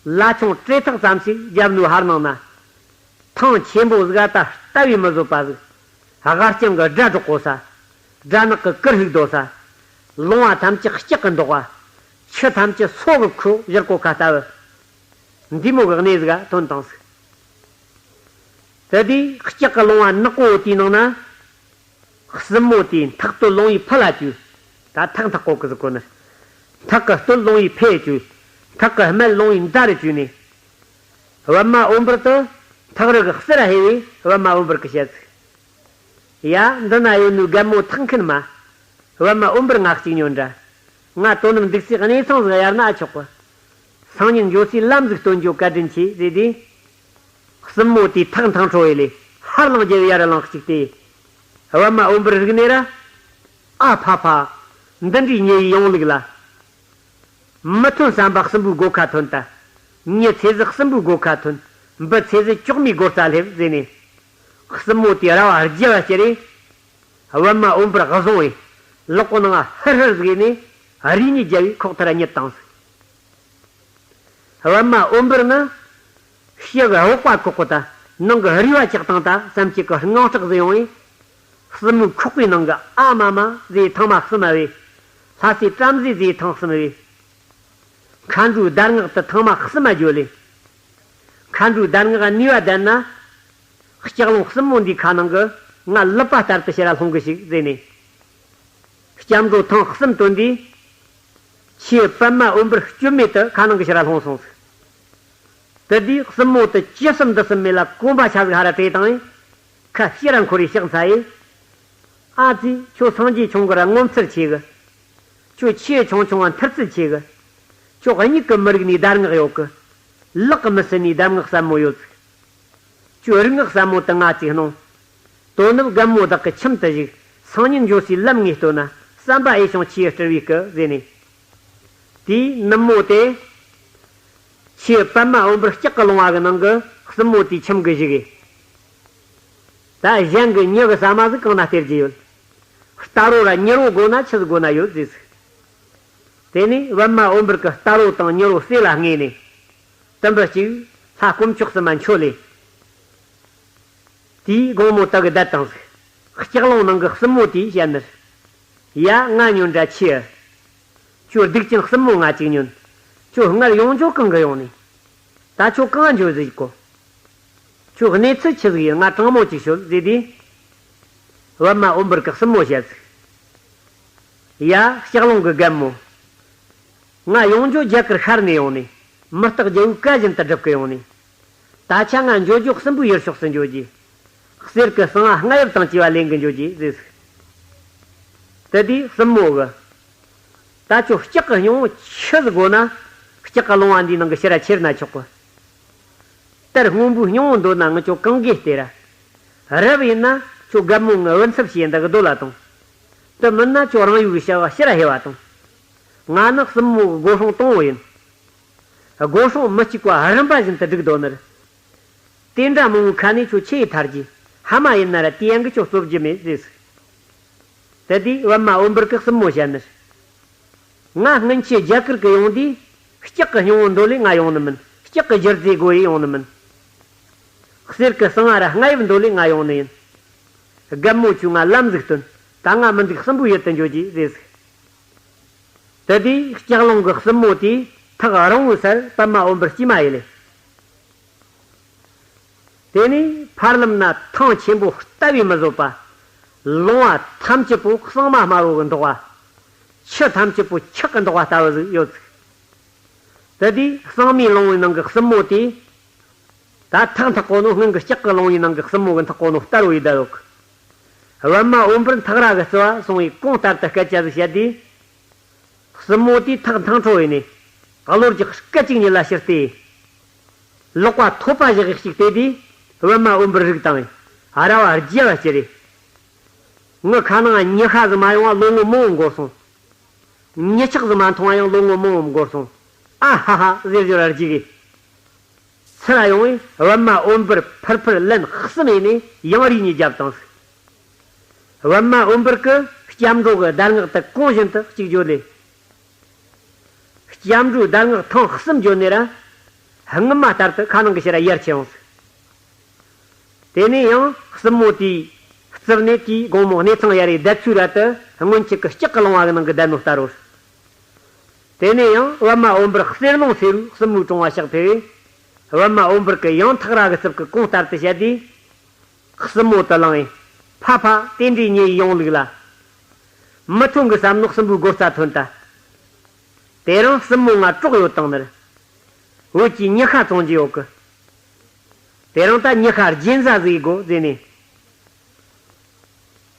ལ་ཆུང་བྲེ་ཐག་ཙམ་ཞིག་རྒྱབ་ནུ་ཧར་ནང་ན། ཐང་ཆེན་པོ་ཟིག་ད་ལྟ་བས་མི་བཟོད་པ་ཟིག་སྒ་རྐྱང་གི་སྒྲ་སྒྲོག་གོ་ས། སྦྲ་ནག་གི་གུར་ཕུབ་སྡོད་ས། ལུང་བ་ཐམས་ཅད་ལྕགས་ཀྱི་མདོག་པ། ཆུ་ཐམས་ཅད་སོ་གི་ཁུ་བཞུར་གོ་ཁ་ལྟ་བུ། འདི་མོ་གི་གནས་ཟིག་ག་ཐོན་བཏང་ཟིག་དེ་དུས་ལྕགས་ཀྱི་ལུང་བ་ནག་པོ་དེའི་ནང་ན། སྲིན་མོ་དེས་འཐག་སྟོད་ལོང་བའི་ཕུ་ལ་བཅོས། ད་འཐག་འཐག་གོ་གི་ཟིག་གོ་ནི། འཐག་གི་སྟོད་ལོང་བའི་ཕུ་བཅོས། འཐག་གི་སྨད་ལོང་བའི་མདའ་རུ་བཅོས་ནས། པདྨ་འོད་འབར་དུ་འཐག་རི་གི་རྩེ་ར་ཕེབས་པས་པདྨ་འོད་འབར་གྱིས་བཤད་ཟིག་ཡ། འདི་ན་ཡོད་ནོ་རྒན་མོ་འཐག་མཁན་མ། པདྨ་འོད་འབར་ང་གཅིག་ཉོན་དྲ། ང་དོ་ནམ་འདུག་སའི་གནས་ཚང་ཟིག་གཡར་ན་ཆོག་གི། སང་ཉིན་འགྱོ་སའི་ལམ་ཟིག་སྟོན་རྒྱུ་བཀའ་དྲིན་ཆེ་ཟེར་དུས། སྲིན་མོ་དེས་ཐག་འཐེན་འཕྲོ་བས་ལས་ཧར་ལངས་རྒྱབ་ཡར་ལངས་གཅིག་སྟེ། པདྨ་འོད་འབར་རིག་ནས་ར། ཨ་ཕ་ཕ། འདི་འདྲའི་ཉེ་བའི་ཡོང་ལུགས་ལ། མི་ཐོན་བསམ་པ་སྲིན་པོའི་སྒོ་ཁ་ཐོན་ད། མྱི་ཚེ་ཟིག་སྲིན་པོའི་སྒོ་ཁ་ཐོན། འབུ་ཚེ་ཟིག་གྲོག་མའི་སྒོ་རྩ་སླེབས་ཟེར་ནས། སྲིན་མོ་དེས་ར་བ་རྒྱབ་བ་བསྐྱུར་རེ། པདྨ་འོད་འབར་བཟུང་བས། ལག་པ་ནང་ཧུར་ཧུར་ཟིག་ནས་རིགས་གཉིས་བརྒྱབ་པས་ཁོག་ཐར་ར་ཉིལ་བཏང་ཟིག་པདྨ་འོད་འབར་ནི། ཕྱི་གི་འོག་པ་བཀོག་གོ་ད། ནང་གི་རུས་པ་བཅག་བཏང་ད་བསམ་གྱི་གི་དངངས་སྐྲག་ཟིག་ཡོང་བས། སྲིན་མོའི་ཁོག་པའི་ནང་གི་ཨ་མ་མ་ཟེར་ཐེངས་མ་གསུམ་བབས། ལྷ་སྲས་བྲམ་ཟེ་ཟེར་ཐེངས་གསུམ་བབས། མཁའ་འགྲོའི་གདམས་ངག་དེ་ཐེངས་མ་གསུམ་མ་བརྗོད་ལས། མཁའ་འགྲོའི་གདམས་ངག་ནུས་པ་ལྡན་ན། ལྕགས་ལུང་སྲིན་མོ་འདིའི་ཁ་ནང་གི་ང་ལག་པ་ལྟར་དུ་ཕྱིར་ར་ལྷུང་གི་ཞིག་ཟེར་ནས། སྐྱབས་འགྲོ་ཐེངས་གསུམ་བཏོན་དུས། ཆེ་བུ་པདྨ་འོད་འབར་སྐྱོན་མེད་དུ་ཁ་ནང་གི་ཕྱིར་ར་ལྷུང་སོང་ཟིག། དེ་དུས་གསུམ་མོ་དེ་ཅི་བསམ་འདི་བསམ་མེད་ལ་གོམ་པ་ཆ་ཟིག་ཧ་ར་བྲེས་བཏང་ཡིན། ཁ་ཕྱིར་ར་འཁོར་རེ་ཕྱག་འཚལ་ཡིན། ཨ་ཙི། ཁྱོད་སངས་རྒྱས་ཆུང་གི་ར་ངོ་མཚར་ཆེ་གི། ཁྱོད་ཆེ་ཆུང་ཆུང་བ་མཐུ་རྩལ་ཆེ་གི། ཁྱོད་མྱིག་གིས་མི་རིག་ནི་གདམས་ངག་ཡོད་གི། ལག་གིས་མི་སྲིད་ནི་གདམས་ངག་ཟབ་མོ་ཡོད་ཟིག། ཁྱོད་རིག་སྔགས་ཟབ་མོ་དེ་ང་ཅིག་གནང་། དོན་ནི་རྒན་མོ་བདག་གི་ཁྱིམ་དུ་བཞུགས། སང་ཉིན་འགྱོ་སའི་ལམ་ངས་སྟོན་ན་བསམ་པ་ཨེ་བྱུང་ཆེས་སྤྲུལ་བའི་སྐུ་ཟེར་ནས། དེའི་ནུབ་མོ་དེ། ཆེ་བུ་པདྨ་འོད་འབར་ལྕགས་ཀྱི་ལུང་བ་གི་ནང་གི་གསུམ་མོ་དེའི་ཁྱིམ་གི་བཞུགས་གི། ད་གཞན་གི་མྱི་གི་ཟ་མ་ཟིག་གང་ན་སྟེར་རྒྱུ་ཡོད། རྟ་རོ་ར་མྱི་རོ་དགོ་ན་ཆི་ཟིག་དགོ་ན་ཡོད་ཟེར་ཟིག། དེ་ནས་པདྨ་འོད་འབར་གི་རྟ་རོ་དང་མྱི་རོ་གསེར་ལ་བརྔོས་ནས། དུམ་བུ་གཅིག་ལྷ་དཀོན་མཆོག་གསུམ་མ་མཆོད་ལས། དེའི་དགོང་མོ་དག་གི་བསྡད་བཏང་ཟིག། ལྕགས་ལུང་ནང་གི་གསུམ་མོ་དེས་བཤད་ནི། ཡ། ང་ཉོན་དྲ་ཆེ། ཁྱོད་སྡིག་ཅན་གསུམ་མོ་ང་ཅིག་ཉོན། ཁྱོད་སྔར་ཡོང་འགྱོ་གང་གི་ཡོང་ནས། ད་ཁྱོད་གང་འགྱོ་ཟིག་གོ། ཁྱོད་གནས་ཚུལ་ཆི་ཟིག་ཡིན། ང་དྲང་མོ་ཅིག་ཤོད་ཟེར་དུས། པདྨ་འོད་འབར་གི་གསུམ་མོ་བཤད་ཟིག། ཡ། ལྕགས་ལུང་གི་རྒན་མོ། ང་ཡོང་འགྱོ་རྒྱ་གར་ཤར་ནས་ཡོང་ནས། མི་རྟག་རྒྱལ་བོའི་བཀའ་བཞིན་དུ་སྒྲུབ་གི་ཡོང་ནས། ད་ཆ་ང་འགྱོ་རྒྱུ་གསུམ་པོའི་ཡུལ་ཕྱོགས་སུ་འགྱོ་རྒྱུ། གསེར་གི་གསང་བ་རྔ་ཡབ་དང་བཅས་པ་ལེན་གི་འགྱོ་རྒྱུ་ཟེར་ཟིག། དེ་དུས་གསུམ་མོ་གིས། ད་ཁྱོད་ལྕགས་ཀྱི་སྙིང་བོ་ཆི་ཟིག་དགོ་ན། ལྕགས་ཀྱི་ལུང་བ་འདིའི་ནང་གི་ཕྱིར་ར་ཁྱེར་ན་ཆོག་གི། གཏེར་སྔོན་པོའི་སྙིང་བོ་འདོད་ན་ངེད་ཚོ་གང་གིས་སྟེར་ར། རབ་ཡིན་ན་ཁྱོད་རྒན་མོ་ངའི་བུ་ཚབ་བྱས་འདི་གི་སྡོད་ལ་ཐོངས། དེ་མིན་ན་ཁྱོད་རང་ཡུལ་གི་བྱ་བ་ཕྱིར་ར་ཧེ་བ་ཐོངས། ང་ནི་གསུམ་མོ་གི་སྒོ་སྲུང་དང་པོ་ཡིན། སྒོ་སྲུང་མི་གཅིག་པ་རིམ་པ་བཞིན་དུ་སྒྲིག་སྡོད་ནི་རེད། དེ་འདྲ་མང་བོའི་ཁ་ནས་ཁྱོད་ཆི་ཡིས་ཐར་རྒྱུ། ཕ་མ་ཡིན་ན་ར་དུས་ཡུན་གིས་ཁྱོད་གསོད་རྒྱུ་མེད་ཟེར་ཟིག། དེ་དུས་པདྨ་འོད་འབར་གིས་གསུམ་མོ་བཤད་ནི། ང་སྔོན་ཆད་རྒྱ་གར་གི་ཡོང་དུས་ལྕགས་ཀྱི་སྙིང་བོ་འདོད་ལས་ང་ཡོང་ནི་མིན། ལྕགས་ཀྱི་རྒྱུ་རྫས་དགོས་ཡས་ཡོང་ནི་མིན། གསེར་གྱི་གསང་བ་ར་རྔ་ཡབ་འདོད་ལས་ང་ཡོང་ནི་ཡིན། རྒན་མོ་ཁྱོས་ང་ལམ་ཟིག་སྟོན། ད་ང་མི་འདུག་གསུམ་པོའི་ཡུལ་དུ་འགྱོ་རྒྱུ་ཟེར་ཟིག། དེ་དུས་ལྕགས་ལུང་གི་གསུམ་མོ་དེས་ཐག་རིང་བོའི་སར་པདྨ་འོད་འབར་སྐྱེལ་མ་ཡས་ལེ། དེ་ནས་ཕར་ལམ་ན་ཐང་ཆེན་པོ་ལྟ་བས་མི་བཟོད་པ། ལུང་བ་ཐམས་ཅད་པོ་གཙང་མ་དམར་བོ་གི་མདོག་པ། ཆུ་ཐམས་ཅད་པོ་ཆག་གི་མདོག་པ་ལྟ་བུ་ཟིག་ཡོད་ཟིག། དེ་དུས་གཙང་མའི་ལུང་བའི་ནང་གི་གསུམ་མོ་དེས། ད་ཐག་འཐག་གོ་ནོ་སྔོན་གྱི་ལྕགས་ཀྱི་ལུང་བའི་ནང་གི་གསུམ་མོ་གིས་འཐག་གོ་ནོ་རྟ་རོ་ཡི་བསྡད་ཡོད་གི། པདྨ་འོད་འབར་འཐག་ར་གི་རྩེ་བ་སོང་བས་གོང་ལྟར་དུ་སྐད་ཆ་ཟིག་བཤད་དུས། གསུམ་མོ་དེས་ཐག་འཐང་འཕྲོ་བས་ནས། གློ་རྒྱག་སྐད་ཅིག་ཉིད་ལ་ཕྱིར་བལྟས། ལག་པ་ཐོད་པ་བཞག་གིས་གཅིག་བལྟས་དུས། པདྨ་འོད་འབར་རིག་བཏང་བས། ར་བ་རྒྱ་བ་ཅི་རེད། ངའི་ཁ་ནང་ཉི་ཤ་ཟིག་མ་ཡོང་བ་ལོ་ངོ་མང་བོ་འགོར་སོང་། མྱི་ཆག་ཟིག་མ་མཐོང་བ་ཡང་ལོ་ངོ་མང་བོ་འགོར་སོང་། ཨ་ཧ་ཧ་ཟེར་ཞོར་ར་རྒྱུག་གི། ཚུར་ར་ཡོང་བས་པདྨ་འོད་འབར་ཕུར་ཕུར་ལན་གསུམ་ཡས་ནས་ཡང་རིགས་གཉིས་བརྒྱབ་བཏང་ཟིག། པདྨ་འོད་འབར་གྱིས་སྐྱབས་འགྲོ་གི་གདམས་ངག་དེ་གོང་བཞིན་དུ་གཅིག་བརྗོད་ལས། སྐྱབས་འགྲོའི་གདམས་ངག་ཐེངས་གསུམ་བརྗོད་ནས་ར། སྔོན་མ་ལྟར་དུ་ཁ་ནང་གི་ཕྱིར་ར་ཡར་ཁྱེར་འོང་ཟིག། དེ་ནས་ཡང་གསུམ་མོ་དེའི་རྩིབ་ནས་དེའི་དགོང་མོ་གནས་ཚང་ཡར་རེ་བསྡད་ཚུལ་ར་དེ་སྔོན་ཆད་ཀྱི་ལྕགས་ཀྱི་ལུང་བ་གི་ནང་གི་བསྡད་ནོ་ལྟར་རོ། དེ་ནས་ཡང་པདྨ་འོད་འབར་གསེར་ལུང་ཟེར་བའི་གསུམ་མོའི་གྲོང་བ་ཕྱག་ཕེབས་པས། པདྨ་འོད་འབར་གྱིས་ཡང་ཐག་ར་གི་རྩིབ་ཀྱི་གོང་ལྟར་དུ་བཤད་དུས། གསུམ་མོ་དེ་བླངས་ཡས། ཕ་ཕ་དེ་འདྲའི་མྱི་ཡི་ཡོང་ལུགས་ལ། མི་ཐོན་གི་བསམ་ནོ་གསུམ་པོའི་སྒོ་རྩ་ཐོན་ད། དེ་རིང་གསུམ་མོ་ང་གྲོགས་ཡོད་བཏང་ནི་རེད། བོད་ཀྱི་ཉི་ཤ་བཙོང་རྒྱུ་ཡོད་གི། དེ་རིང་ད་ཉི་ཤ་རྒྱན་ཟ་ཟིག་དགོ་ཟེར་ནས།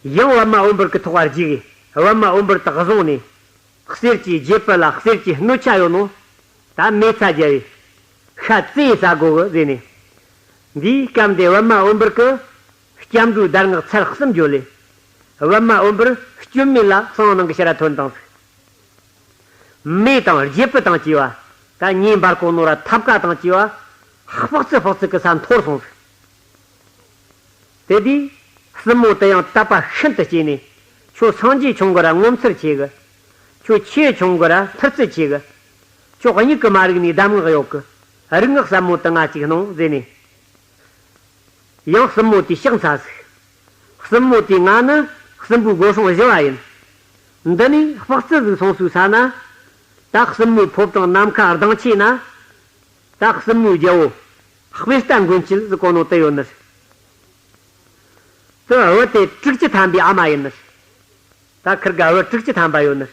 ཡང་པདྨ་འོད་འབར་གི་ཐོག་བར་རྒྱུག་གི། པདྨ་འོད་འབར་དེ་བཟུང་ནས། གསེར་གྱི་སྒྱེད་པུ་ལ་གསེར་གྱི་སྣོད་ཆ་ཡོད་ནོ། ད་མེ་ཚ་རྒྱབ་བས། ཤ་བཙེས་ཟ་དགོ་གི་ཟེར་ནས། འདིའི་སྐབས་འདི་པདྨ་འོད་འབར་གྱིས་སྐྱབས་འགྲོའི་གདམས་ངག་ཚར་གསུམ་བརྗོད་ལས། པདྨ་འོད་འབར་སྐྱོན་མེད་ལ་ཟངས་ནང་གི་ཕྱིར་ར་ཐོན་བཏང་ཟིག། མེ་དང་སྒྱེད་པུ་དང་བཅས་པ། ད་ཉེ་འབར་གོ་ནོ་ར་ཐབ་ཀ་དང་བཅས་པ། ཕག་ཚི་ཕག་ཚི་གི་ས་འཐོར་སོང་ཟིག། དེ་དུས་གསུམ་མོ་དེ་ཡང་དད་པ་ཤིན་ཏུ་སྐྱེས་ནས། ཁྱོད་སངས་རྒྱས་ཆུང་གི་ར་ངོ་མཚར་ཆེ་གི། ཁྱོད་ཆེ་ཆུང་གི་ར་མཐུ་རྩལ་ཆེ་གི། ཁྱོད་མྱིག་གིས་མ་རིག་ནི་གདམས་ངག་ཡོད་གི། རིག་སྔགས་ཟབ་མོ་དེ་ང་ཅིག་གནང་ཟེར་ནས། ཡང་གསུམ་མོ་དེས་ཕྱག་འཚལ་ཟིག། གསུམ་མོ་དེས་ང་ནི་གསུམ་པོའི་སྒོ་སྲུང་བཞི་བ་ཡིན། འདི་ནས་དཔག་ཚད་ཟིག་སོང་སོའི་ས་ན། ད་གསུམ་མོའི་ཕོ་བྲང་ནམ་མཁའ་ལྡིང་ཆེ་ན། ད་གསུམ་མོའི་རྒྱལ་པོ་དཔེ་ལྟ་མགོན་སྐྱིད་ཟེར་གོ་ནོ་དེ་ཡོད་ནི་རེད། དེ་བུ་དེ་དྲུག་ཅུ་ཐམ་པའི་ཨ་མ་ཡིན་ནི་རེད། ད་ཁིར་ག་བུ་དྲུག་ཅུ་ཐམ་པ་ཡོད་ནི།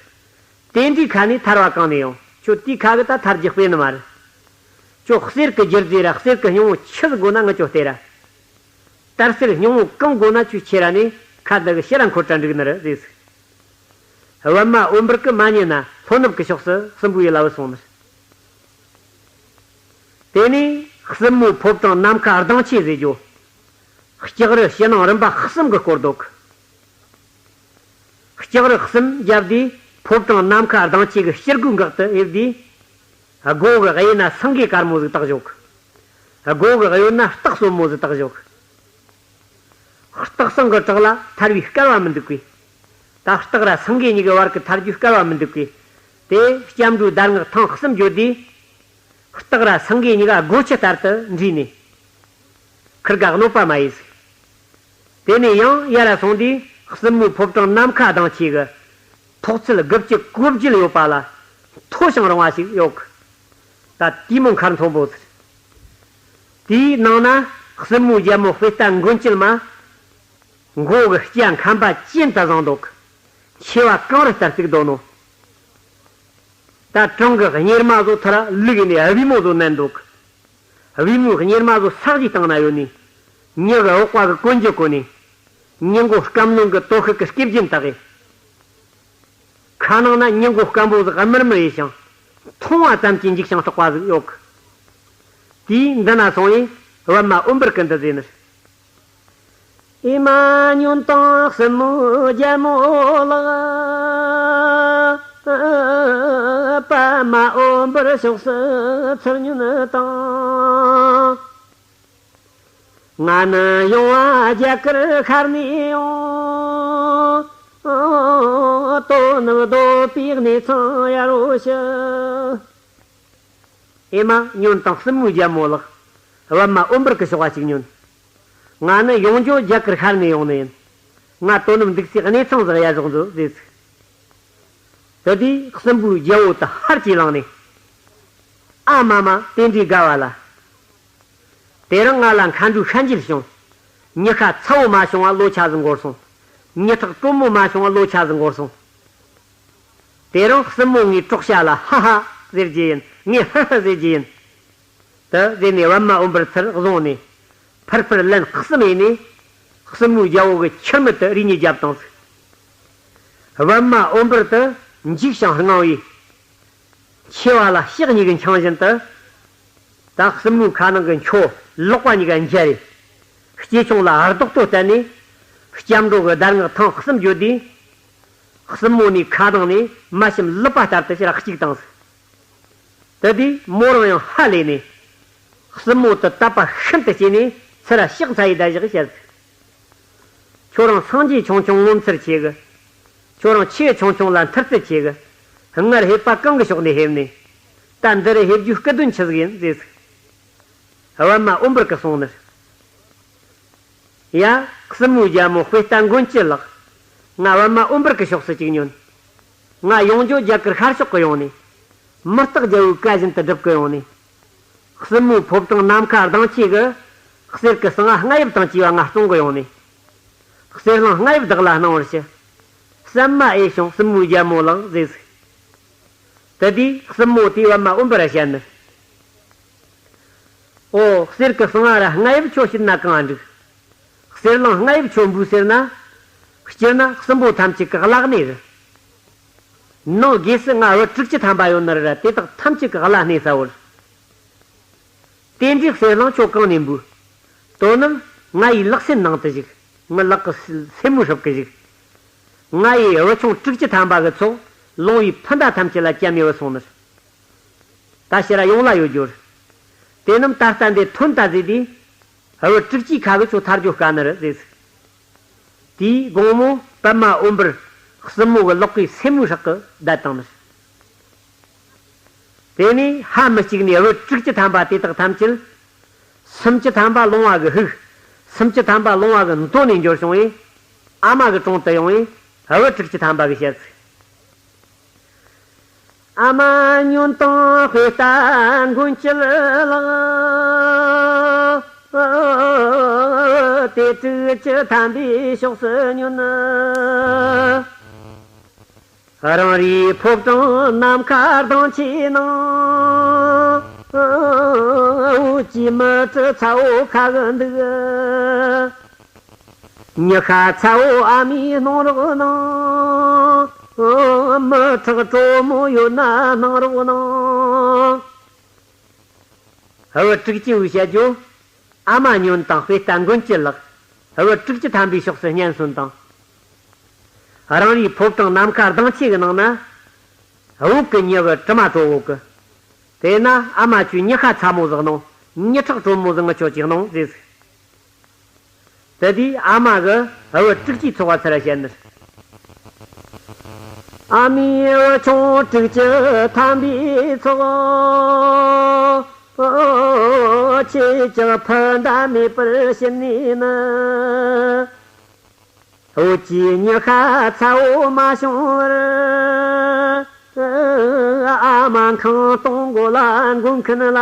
དེ་འདྲའི་ཁ་ནས་ཐར་བ་གང་ནས་ཡོང་། ཁྱོད་དེའི་ཁ་གི་ད་ཐར་རྒྱུ་དཔེ་ནི་མ་རེད། ཁྱོད་གསེར་གི་རྒྱུ་རྫས་ར་གསེར་གི་སྙིང་བོ་ཆི་ཟིག་དགོས་ན་ངི་ཁྱོད་སྟེར་ར། དར་གསེར་སྙིང་བོ་གང་དགོས་ན་ཁྱོད་ཁྱེར་ར་ནས་ཁ་འདི་གི་ཕྱིར་ར་འཁོར་དྲ་འགྲིག་ནི་རེད་ཟེར་ཟིག། པདྨ་འོད་འབར་གི་མ་ཉན་ན་ལྷོ་ནུབ་གི་ཕྱོགས་སུ་སྲིན་པོའི་ཡུལ་ལ་བུད་སོང་ནི་རེད། དེ་ནས་སྲིན་མོའི་ཕོ་བྲང་ནམ་མཁའ་ལྡིང་ཆེ་ཟེར་རྒྱུ། ལྕགས་རི་ཕྱི་ནང་རིམ་པ་གསུམ་གི་སྐོར་འདུག། ལྕགས་རི་གསུམ་བརྒྱབ་དུས་ཕོ་བྲང་ནམ་མཁའ་ལྡིང་ཆེ་གི་ཕྱི་སྒོའི་འགག་ཏུ་ཡིབ་དུས། སྒོ་གི་གཡས་ན་སེང་གེ་དཀར་མོ་ཟིག་བཏགས་བཞག། སྒོ་གི་གཡོན་ན་སྟག་གསོན་མོ་ཟིག་བཏགས་བཞག། སྟག་སེང་གི་བྲག་ལ་ཐར་བའི་སྐལ་བ་མི་འདུག་གི། ད་སྟག་ར་སེང་གེ་གཉིས་ཀྱི་བར་གྱི་ཐར་རྒྱུའི་སྐལ་བ་མི་འདུག་གི། དེ་སྐྱབས་འགྲོའི་བརྡ་བསྔགས་ཐེངས་གསུམ་བརྗོད་དུས། སྟག་ར་སེང་གེ་གཉིས་ཀ་སྒོ་ཁྱི་ལྟར་དུ་འདྲིས་ནས། ཁིར་ག་གནོད་པ་མ་ཡིན་ཟིག། དེ་ནས་ཡང་ཡར་ལ་སོང་དུས་སྲིན་མོའི་ཕོ་བྲང་ནམ་མཁའ་ལྡིང་ཆེ་གི། ཐོག་ཚད་དགུ་བཅུ་གོ་བརྒྱད་ཡོད་པ་ལ་མཐོ་ཞིང་རིང་བ་ཞིག་ཡོད་གི། ད་དེ་མོ་མཁར་མཐོན་པོ་ཟེར། དེའི་ནང་ན་སྲིན་མོའི་རྒྱལ་མོ་དཔེ་ལྟ་མགོན་སྐྱིལ་མ། མགོ་གི་སྐྱ་ཁམ་པ་ཅན་དུ་བཟུང་འདུག། མཆེ་བ་གངས་རི་ལྟར་གཙིགས་འདུག་ནོ། ད་བྲང་གི་གཉེར་མ་བཟོ་ཐར་ལུག་ནས་བི་མོ་བཟོ་མནན་འདུག། བི་མོའི་གཉེར་མ་བཟོ་ས་གཞིའི་སྟེང་ན་ཡོད་ནི། མྱི་གི་འོག་པ་གི་གོན་རྒྱུ་གོན་ནི། མྱི་མགོ་སྐམ་རློན་གི་དོ་ཤིག་གི་སྐེ་རྒྱན་བཏགས་གི། ཁ་ནང་ན་མྱི་མགོ་སྐམ་པོ་ཟིག་དམར་མི་ཡིན་ཞིང་། མཐོང་བ་ཙམ་གྱིས་འཇིགས་ཤིང་སྐྲག་པ་ཟིག་ཡོད་གི། དེས་འདི་ན་སོང་ཡིན་པདྨ་འོད་འབར་གི་འདི་ཟེར་ནི། ཨེ་མ་ཉོན་དང་སྲིན་མོའི་རྒྱལ་མོ་ལགས། པདྨ་འོད་འབར་ཕྱོགས་སུ་ཚུར་ཉོན་དང་། ང་ནི་ཡོང་བ་རྒྱ་གར་ཤར་ནས་ཡོང་། དོ་ནུབ་སྡོད་པའི་གནས་ཚང་ཡར་རོ་ཞུ། ཨེ་མ་ཉོན་དང་སྲིན་མོའི་རྒྱལ་མོ་ལགས། པདྨ་འོད་འབར་གི་ཕྱོགས་པ་ཅིག་ཉོན། ང་ནི་ཡོང་རྒྱུ་རྒྱ་གར་ཤར་ནས་ཡོང་ནི་ཡིན། ང་དོ་ནུབ་འདུག་སའི་གནས་ཚང་ཟིག་ཡར་ཞོག་མཛོད་ཟེར་ཟིག། དེ་དུས་སྲིན་པོའི་རྒྱལ་པོ་དེ་ཧར་གྱིས་ལངས་ནས། ཨ་མ་མ་དེ་འདྲའི་དགའ་བ་ལ། དེ་རིང་ང་ལ་མཁའ་འགྲོའི་ཤན་འབྱེད་བྱུང་། མྱི་ཁ་ཚ་བོ་མ་བྱུང་བ་ལོ་ཆ་ཟིག་འགོར་སོང་། མྱི་ཁྲག་དྲོན་མོ་མ་བྱུང་བ་ལོ་ཆ་ཟིག་འགོར་སོང་། དེ་རིང་སྲིན་མོ་ངའི་གྲོགས་ཤ་ལ་ཧ་ཧ་ཟེར་རྒྱུ་ཡིན། ངས་ཧ་ཧ་ཟེར་རྒྱུ་ཡིན། དེ་ཟེར་ནས་པདྨ་འོད་འབར་ཚུར་བཟུང་ནས། ཕུར་ཕུར་ལན་གསུམ་ཡིན་ནས། སྲིན་མོའི་རྒྱལ་པོ་གི་ཁྱིར་མིད་དུ་རིལ་གཉིས་བརྒྱབ་བཏང་ཟིག། པདྨ་འོད་འབར་དེ་འཇིགས་ཤིང་དངངས་པས། མཆེ་བ་ལ་ལྕགས་གཉིས་ཀྱིས་འཆང་བཞིན་དུ། ད་སྲིན་མོའི་ཁ་ནང་གི་མཆུ་ལག་པ་གཉིས་ཀ་འབྱར་རེ། སྐྱེ་ཆུང་ལ་རྡོག་ཏོ་བསྟན་ནས། སྐྱབས་འགྲོ་གི་བརྡ་བསྔགས་ཐེངས་གསུམ་བརྗོད་དུས། སྲིན་མོ་ནི་ཁ་གདངས་ནས་མ་བྱིན་ལུད་པ་ལྟར་དུ་ཕྱིར་གཅིག་བཏང་ཟིག། དེ་དུས་མོ་རང་ཡང་ཧ་ལས་ནས། སྲིན་མོ་དེ་དད་པ་ཤིན་ཏུ་སྐྱེས་ནས་ཚུར་ཕྱག་འཚལ་ཡི་བརྡ་བཞག་བཤད་ཟིག། ཁྱོད་རང་སངས་རྒྱས་ཆུང་ཆུང་ངོ་མཚར་ཆེ་གི། ཁྱོད་རང་ཆོས་ཆུང་ཆུང་ལ་མཐུ་རྩལ་ཆེ་གི། སྔར་ཕེབས་པ་གང་གི་ཕྱོགས་ནས་ཕེབས་ནས། ད་འདི་རུ་ཕེབས་རྒྱུའི་སྐུ་དོན་ཆི་ཟིག་ཡིན་ཟེར་ཟིག། པདྨ་འོད་འབར་གྱིས་གསུངས་ནི། ཡ། སྲིན་མོའི་རྒྱལ་མོ་དཔེ་ལྟ་མགོན་སྐྱིད་ལགས། ང་པདྨ་འོད་འབར་གྱི་ཕྱོགས་སུ་ཅིག་ཉོན། ང་ཡོང་རྒྱུ་རྒྱ་གར་ཤར་ཕྱོགས་ཀྱི་ཡོང་ནས། མི་རྟག་རྒྱལ་པོའི་བཀའ་བཞིན་དུ་སྒྲུབ་ཀྱི་ཡོང་ནས། སྲིན་མོའི་ཕོ་བྲང་ནམ་མཁའ་ལྡིང་ཆེ་གི། གསེར་གྱི་གསང་བ་རྔ་ཡབ་དང་བཅས་པ་ང་བཙོང་གི་ཡོང་ནས། གསེར་གླིང་རྔ་ཡབ་བདག་ལ་གནང་བར་ཞུ། གསན་མ་ཨེ་བྱུང་སྲིན་མོའི་རྒྱལ་མོ་ལགས་ཟེར་ཟིག། དེ་དུས་སྲིན་མོ་དེས་པདྨ་འོད་འབར་ལ་བཤད་ནི། ཨོ། གསེར་གྱི་གསང་བ་ར་རྔ་ཡབ་ཁྱོད་བྱིན་ན་གང་འགྲིག། གསེར་གླིང་རྔ་ཡབ་ཁྱོད་འབུལ་ཟེར་ན། སྤྱིར་ན་སྲིན་པོ་ཐམས་ཅད་ཀྱི་བླ་གནས་རེད། ནང་སྒོས་སུ་ང་བུ་དྲུག་ཅུ་ཐམ་པ་ཡོད་ནི་རེད་ར། དེ་དག་ཐམས་ཅད་ཀྱི་བླ་གནས་ས་བོར། དེ་འདྲའི་གསེར་གླིང་ཁྱོད་གང་ནས་འབུལ། དོ་ནུབ་ང་ཡི་ལག་སེན་ནང་དུ་བཞུགས། ངའི་ལག་གི་སེན་མོའི་ཧྲིབ་ཀྱིས་བཞུགས། ང་ཡི་བུ་ཆུང་དྲུག་ཅུ་ཐམ་པ་གི་ཚོགས་ལུང་བའི་འཕུར་མདའ་ཐམས་ཅད་ལ་བཅམ་ཡས་བུད་སོང་ནི་རེད། ད་ཕྱིར་ར་ཡོང་ལ་ཡོད་རྒྱུ་རེད། དེ་རྣམས་ད་ལྟ་འདིར་ཐོན་ད་ཟེར་དུས། བུ་དྲུག་ཅུའི་ཁ་གི་ཁྱོད་ཐར་རྒྱུ་དཀའ་ནི་རེད་ཟེར་ཟིག། དེའི་དགོང་མོ་པདྨ་འོད་འབར་སྲིན་མོ་གི་ལག་གི་སེན་མོའི་ཧྲིབ་ཀྱིས་བདས་བཏང་ནི་རེད། དེ་ནས་ཧ་མི་གཅིག་ནས་བུ་དྲུག་ཅུ་ཐམ་པ་དེ་དག་ཐམས་ཅད། སུམ་ཅུ་ཐམ་པ་ལོང་བ་གི་ཧུག། སུམ་ཅུ་ཐམ་པ་ལོང་བ་གི་མདོ་ནས་འབྱོར་བྱུང་བས། ཨ་མ་གི་དྲུང་དུ་ཡོང་བས་བུ་དྲུག་ཅུ་ཐམ་པ་གིས་བཤད་ཟིག། ཨ་མ་ཉོན་དང་དཔེ་ལྟ་མགོན་སྐྱིད་ལགས། དེ་དྲུག་ཅུ་ཐམ་པའི་ཕྱོགས་སུ་ཉོན། རང་རེའི་ཕོ་བྲང་ནམ་མཁའ་ལྡིང་ཆེན་ནང་། འོད་ཀྱི་མི་དྲི་ཚ་བོ་ཁ་གི་འདུག་ཉི་ཤ་ཚ་བོ་ཨ་མའི་སྣང་རོགས་ནང་། མི་ཁྲག་དྲོན་མོ་ཡོད་ན་སྣང་རོགས་ནང་། བུ་དྲུག་ཅུ་བོས་བཤད་རྒྱུ། ཨ་མ་ཉོན་དང་དཔེ་ལྟ་མགོན་སྐྱེས་ལགས། བུ་དྲུག་ཅུ་ཐམ་པའི་ཕྱོགས་སུ་སྙན་གསོན་དང་། རང་རེའི་ཕོ་བྲང་ནམ་མཁའ་ལྡིང་ཆེན་གྱི་ནང་ན། འོད་ཀྱི་ཉི་བུ་དྲི་མ་དྲོ་བོ་གི། དེས་ན་ཨ་མ་ཁྱོད་མྱི་ཤ་ཚ་མོ་ཟིག་གནང་། མྱི་ཁྲག་དྲོན་མོ་ཟིག་ངི་ཆོ་ཅིག་གནང་ཟེར་ཟིག་དེ་དུས་ཨ་མ་གི་བུ་དྲུག་ཅུའི་ཚོགས་པ་ཚུར་བཤད་ནི། ཨ་མའི་བུ་ཆུང་དྲུག་ཅུ་ཐམ་པའི་ཚོགས། ཁྱེད་ཀྱང་ཕུ་འདྲ་མེད་པར་ཕྱིན་ནས་ནི། འོད་ཀྱི་མྱི་ཤ་ཚ་བོ་མ་བྱུང་བར། ཨ་མ་ཁང་སྟོང་སྒོ་ལ་མགོ་འཁུན་ལ།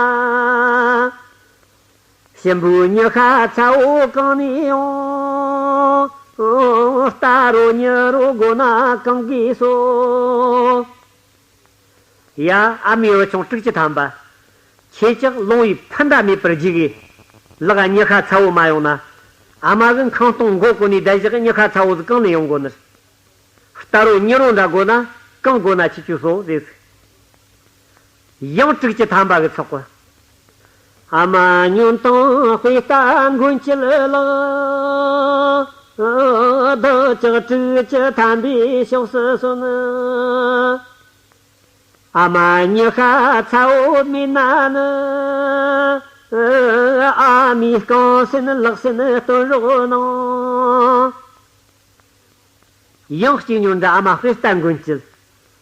ཞིམ་པོའི་མྱི་ཤ་ཚ་བོ་གང་ནས་ཡོང་། རྟ་རོ་མྱི་རོ་དགོ་ན་གང་གིས་གསོ། ཡ། ཨ་མའི་བུ་ཆུང་དྲུག་ཅུ་ཐམ་པ། ཁྱེད་ཅག་ལོང་བའི་ཕན་འདྲ་མེད་པར་རྒྱུག་གི། ལག་མྱི་ཤ་ཚ་བོ་མ་ཡོང་ན། ཨ་མ་གི་ཁང་སྟོང་མགོ་བསྐོར་ནས་བསྡད་བཞག་མྱི་ཤ་ཚ་བོ་ཟིག་གང་ནས་ཡོང་དགོ་ནི། རྟ་རོ་མྱི་རོ་འདྲ་དགོ་ན་གང་དགོ་ན་ཁྱེད་ཆོས་གསོ་ཟེར། ཡང་དྲུག་ཅུ་ཐམ་པ་གི་ཚོགས་པ། ཨ་མ་ཉོན་དང་དཔེ་ལྟ་མགོན་སྐྱེས་ལགས། བདག་ཅག་དྲུག་ཅུ་ཐམ་པའི་ཕྱོགས་སུ་སོན། ཨ་མ་མྱི་ཤ་ཚ་བོ་མེད་ན་ནི། ཨ་མའི་རྐང་སེན་ལག་སེན་སྟོན་རོགས་གནང་། ཡང་གཅིག་ཉོན་འདྲ་ཨ་མ་དཔེ་ལྟ་མགོན་སྐྱེས།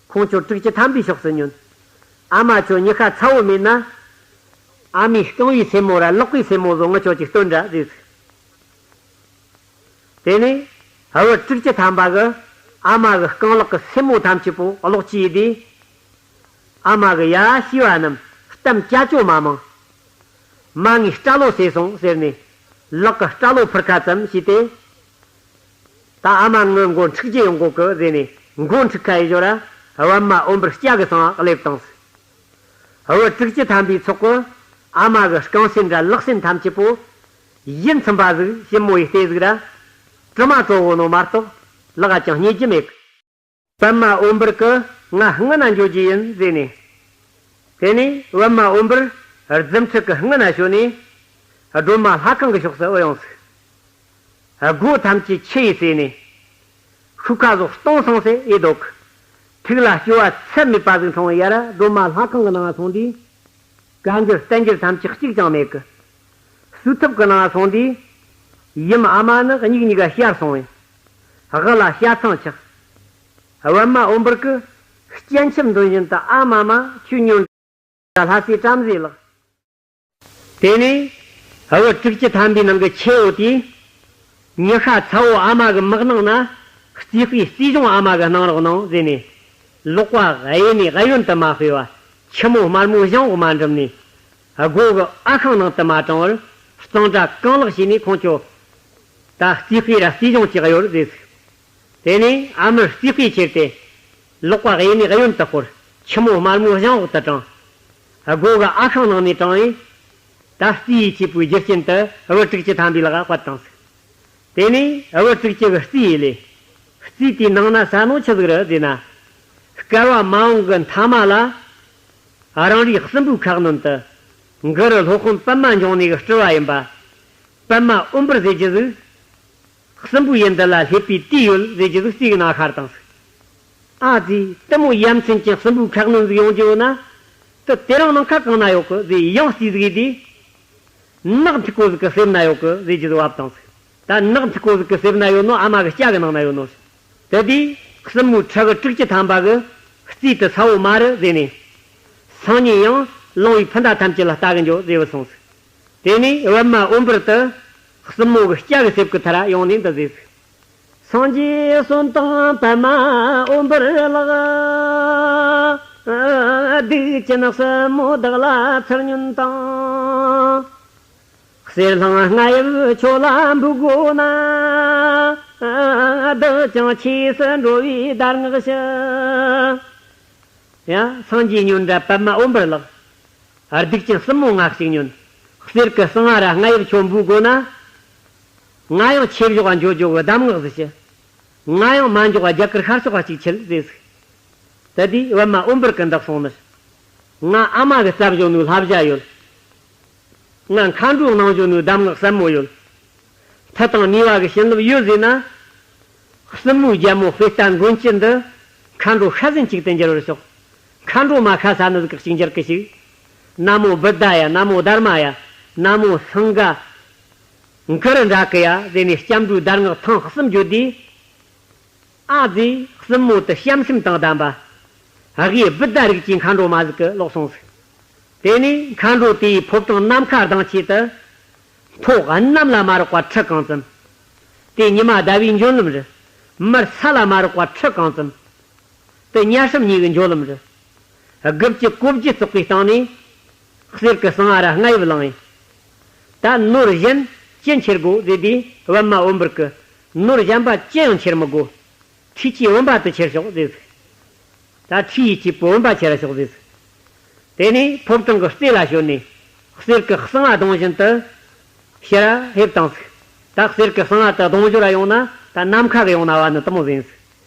ཁོང་ཁྱོད་དྲུག་ཅུ་ཐམ་པའི་ཕྱོགས་སུ་ཉོན། ཨ་མ་ཁྱོད་མྱི་ཤ་ཚ་བོ་མེད་ན། ཨ་མའི་རྐང་བའི་སེན་མོ་ར་ལག་པའི་སེན་མོ་བཟོ་ངི་ཁྱོད་ཅིག་སྟོན་འདྲ་ཟེར། དེ་ནས་བུ་དྲུག་ཅུ་ཐམ་པ་གི་ཨ་མ་གི་རྐང་ལག་གི་སེན་མོ་ཐམས་ཅད་པོ་གློག་ཅིག་ཡིས་དེ། ཨ་མ་གི་ཡ་ཤི་བ་རྣམས་གཏམ་ཅ་ཅོ་མ་མང་། མ་ངའི་སྐྲ་ལོ་ཟད་སོང་ཟེར་ནས། ལག་གི་སྐྲ་ལོ་ཕུར་ཁ་ཙམ་བྱས་ཏེ། ད་ཨ་མ་ངི་མགོ་འཁྲུག་རྒྱུ་ཡོང་གོ་གི་ཟེར་ནས་མགོ་འཁྲུག་ཁ་ཡི་ཞོར་ར་པད་མ་འོད་འབར་སྐྱ་གི་སང་སླེབས་བཏང་ཟིག་བུ་དྲུག་ཅུ་ཐམ་པའི་ཚོགས་ཀྱིས་ཨ་མ་གི་རྐང་སེན་ར་ལག་སེན་ཐམས་ཅད་པོ་ཡིད་ཚིམ་པ་ཟིག་ཞིབ་མོ་ཡིས་བལྟས་ཟིག་ར། དྲི་མ་དྲོ་བོ་ནོ་མ་གཏོགས་ལག་ཅང་རྙེད་རྒྱུ་མེད་གི། པད་མ་འོད་འབར་གི་ང་སྔུན་ན་འགྱོ་རྒྱུ་ཡིན་ཟེར་ནས། དེ་ནས་པད་མ་འོད་འབར་རྫུ་འཕྲུལ་གི་སྔུན་ན་ཞོན་ནས་སྒྲོལ་མ་ལྷ་ཁང་གི་ཕྱོགས་སུ་བུད་ཡོང་ཟིག་སྒོ་ཐམས་ཅད་ཆུ་ཡིས་བསྲེགས་ནས། ཤུགས་ཁ་ཟོག་སྟོང་སང་སེ་ཨེ་འདུག་ཐུགས་ལ་སྐྱོ་བ་ཚད་མེད་པ་ཟིག་འཁྲུངས་ཡར་སྒྲོལ་མ་ལྷ་ཁང་གི་ནང་སོང་དུས། བཀའ་འགྱུར་བསྟན་འགྱུར་ཐམས་ཅད་གཅིག་ཀྱང་མེད་གི། སུ་ཐུབ་ཀྱི་ནང་སོང་དུས། ཡུམ་ཨ་མ་ནི་གཉིད་གཉིད་ཀ་ཤར་སོང་བས། དབུ་ལ་ཞྭ་ཚང་ཆགས། པད་མ་འོད་འབར་གི་སྤྱན་ཆབ་འདོན་བཞིན་དུ་ཨ་མ་མ་ཁྱོད་ཉོན། ལྷ་སའི་བྲམ་ཟེ་ལགས། དེ་ནས་བུ་དྲུག་ཅུ་ཐམ་པའི་ནང་གི་ཆེ་བོ་དེས། མྱི་ཤ་ཚ་བོ་ཨ་མ་གི་མིག་ནང་ན་རྩིས་དཔེ་རྩིས་གཞུང་ཨ་མ་གི་གནང་རོགས་གནང་ཟེར་ནས། ལག་པ་གཡས་ནས་གཡོན་དུ་མ་ཕུད་པ། ཆུ་མོ་དམར་མོ་ཞང་འོག་མ་འགྲིམ་ནས། སྒོ་གི་ཨ་ཁང་ནང་དུ་མ་དྲངས་པར་གཙང་སྦྲ་གང་ལགས་བྱས་ནས་ཁོང་ཁྱོད་ད་རྩིས་དཔེ་ར་རྩིས་གཞུང་ཅིག་ཡོད་ཟེར། དེ་ནས་ཨ་མར་རྩིས་དཔེ་ཁྱེར་ཏེ། ལག་པ་གཡས་ནས་གཡོན་དུ་སྤོར། ཆུ་མོ་དམར་མོ་ཞང་འོག་ཏུ་དྲངས། སྒོ་གི་ཨ་ཁང་ནང་ནས་དྲངས་ཡིན། ད་རྩིས་ཡིས་བྱས་པའི་རྒྱུ་རྐྱེན་དུ་བུ་དྲུག་ཅུ་ཐམ་པའི་ལག་ག་བཀལ་བཏང་ཟིག་དེ་ནས་བུ་དྲུག་ཅུ་གི་རྩིས་ཡིས་ལས། རྩིས་དེའི་ནང་ན་ཟ་ནོ་ཆི་ཟིག་རེད་ཟེར་ན། བསྐལ་བ་མ་འོངས་ཀྱི་མཐའ་མ་ལ། རང་རེའི་སྲིན་པོའི་ཁ་གནོན་དུ། གུ་རུ་སློབ་དཔོན་པདྨ་འབྱུང་གནས་ཀྱི་སྤྲུལ་བ་ཡིན་པ། པདྨ་འོད་འབར་ཟེར་རྒྱུ་ཟིག་སྲིན་པོའི་ཡུལ་འདི་ལ་སླེབས་པའི་དུས་ཡོད་ཟེར་རྒྱུ་ཟིག་རྩིས་ཀྱི་ནང་ཤར་བཏང་ཟིག་ཨ་ཙི། དེ་མོ་ཡ་མཚན་ཅན་སྲིན་པོའི་ཁ་གནོན་ཟིག་ཡོང་རྒྱུ་ཡོད་ན། དེ་དེ་རིང་ནངས་ཁ་གང་ན་ཡོད་གི་ཟེར་ཡང་རྩིས་ཟིག་ཡིས་དུས། ནག་འཐིག་གོ་ཟིག་གི་གསེབ་ན་ཡོད་གི་ཟེར་རྒྱུ་ཟིག་བབས་བཏང་ཟིག་ད་ནག་འཐིག་གོ་ཟིག་གི་གསེབ་ན་ཡོད་ནོ་ཨ་མ་གི་སྐྱ་གི་ནང་ན་ཡོད་ནོ། དེ་དུས་སྲིན་མོའི་ཕྲུ་གུ་དྲུག་ཅུ་ཐམ་པ་གི་རྩིས་དེ་གསལ་བོ་མ་རེད་ཟེར་ནས། སང་ཉིན་ཡང་ལོང་བའི་ཕུ་མདའ་ཐམས་ཅད་ལ་ལྟ་གི་འགྱོ་ཟེར་བུད་སོང་ཟིག་དེ་ནས་པདྨ་འོད་འབར་དེ་སྲིན་མོ་གི་སྐྱ་གི་གསེབ་ཀྱི་མཐའ་ར་ཡོང་ནས་འདི་ཟེར་ཟིག་སངས་རྒྱས་བསོད་དང་པདྨ་འོད་འབར་ལགས། སྡིག་ཅན་སྲིན་མོ་བདག་ལ་ཚུར་ཉོན་དང་། གསེར་སླང་རྔ་ཡབ་ཁྱོད་ལ་འབུལ་དགོས་ན། བདག་ཀྱང་ཆོས་སུ་འགྲོ་བའི་གདམས་ངག་ཞུ། ཡང་སངས་རྒྱས་ཉོན་དྲ་པདྨ་འོད་འབར་ལགས། སྡིག་ཅན་གསུམ་མོ་ང་ཞིག་ཉོན། གསེར་གྱི་གསང་བ་ར་རྔ་ཡབ་ཁྱོད་འབུལ་དགོས་ན། ང་ཡང་ཆོས་ཕྱོགས་འགྱོ་རྒྱུ་གི་གདམས་ངག་ཟིག་ཞུ། ང་ཡང་མ་འཇོག་རྒྱ་གར་ཤར་ཕྱོགས་གཅིག་ཆེད་ཟེར་ཟིག། དེ་དུས་པདྨ་འོད་འབར་གྱིས་འདི་གསུངས་ནི། ང་ཨ་མ་གིས་བསླབས་བཞག་ནོའི་བསླབ་བྱ་ཡོད། ང་མཁའ་འགྲོ་གནང་བཞག་ནོའི་གདམས་ངག་ཟབ་མོ་ཡོད། མཐུ་དང་ནུས་པ་གི་བྱིན་རླབས་ཡོད་ཟེར་ན། གསུམ་མོའི་རྒྱལ་མོ་དཔེ་ལྟ་མགོན་སྐྱིད་འདི་མཁའ་འགྲོ་ཤ་ཟན་གཅིག་ཏུ་འགྱུར་བར་ཤོག། མཁའ་འགྲོ་མ་ཤ་ཟ་ནི་ཟིག་གཅིག་འགྱུར་གི་ཞིག། ན་མོ་བུདྡྷ་ཡ། ན་མོ་དྷརྨ་ཡ། ན་མོ་སངྒ། གུ་རུ་འདྲ་གི་ཡ་ཟེར་ནས་སྐྱབས་འགྲོའི་གདམས་ངག་ཐེངས་གསུམ་བརྗོད་དུས། ཨ་ཙི་གསུམ་མོ་དེ་བྱམས་སེམས་དང་ལྡན་པ། དབུས་བུདྡྷ་རིགས་ཀྱི་མཁའ་འགྲོ་མ་ཟིག་གི་ལོག་སོང་ཟིག། དེ་ནས་མཁའ་འགྲོ་དེའི་ཕོ་བྲང་ནམ་མཁའ་ལྡིང་ཆེད་དུ། མཐོ་གནམ་ལ་མ་རག་པ་ཁྲི་གང་ཙམ། དེ་ཉི་མ་ཟླ་བའི་འབྱོར་ལམ་རེད། མར་ས་ལ་མ་རག་པ་ཁྲི་གང་ཙམ། དེ་དམྱལ་ཧྲིམ་གཉིས་ཀྱི་འབྱོར་ལམ་རེད། དགུ་བཅུ་གོ་བརྒྱད་བཙོག་པའི་སྟེང་ནས། གསེར་གྱི་གསང་བ་ར་རྔ་ཡབ་བླངས་ཡིན། ད་ནོར་གཞན་ཅི་འཁྱེར་དགོ་ཟེར་དུས་པདྨ་འོད་འབར་གྱིས། ནོར་གཞན་པ་ཅི་ཡང་འཁྱེར་མི་དགོ། ཁྲུས་ཀྱི་བུམ་པ་དེ་ཁྱེར་ཤོག་ཟེར། ད་ཁྲུས་ཡི་སྐྱེས་བུ་བུམ་པ་ཁྱེར་ཤོག་ཟེར། དེ་ནས་ཕོ་བྲང་གི་རྩེ་ལ་བྱོན་ནས། གསེར་གྱི་གསང་བ་གདོང་བཞིན་དུ་ཕྱིར་ཕེབས་བཏང་ཟིག། ད་གསེར་གྱི་གསང་བ་དེ་གདོང་སྦྱོར་ཡོང་ན་ད་ནམ་མཁའ་གི་ཡོང་ན་བ་ནི་དེ་མོ་ཟིག་ཡིན་ཟིག།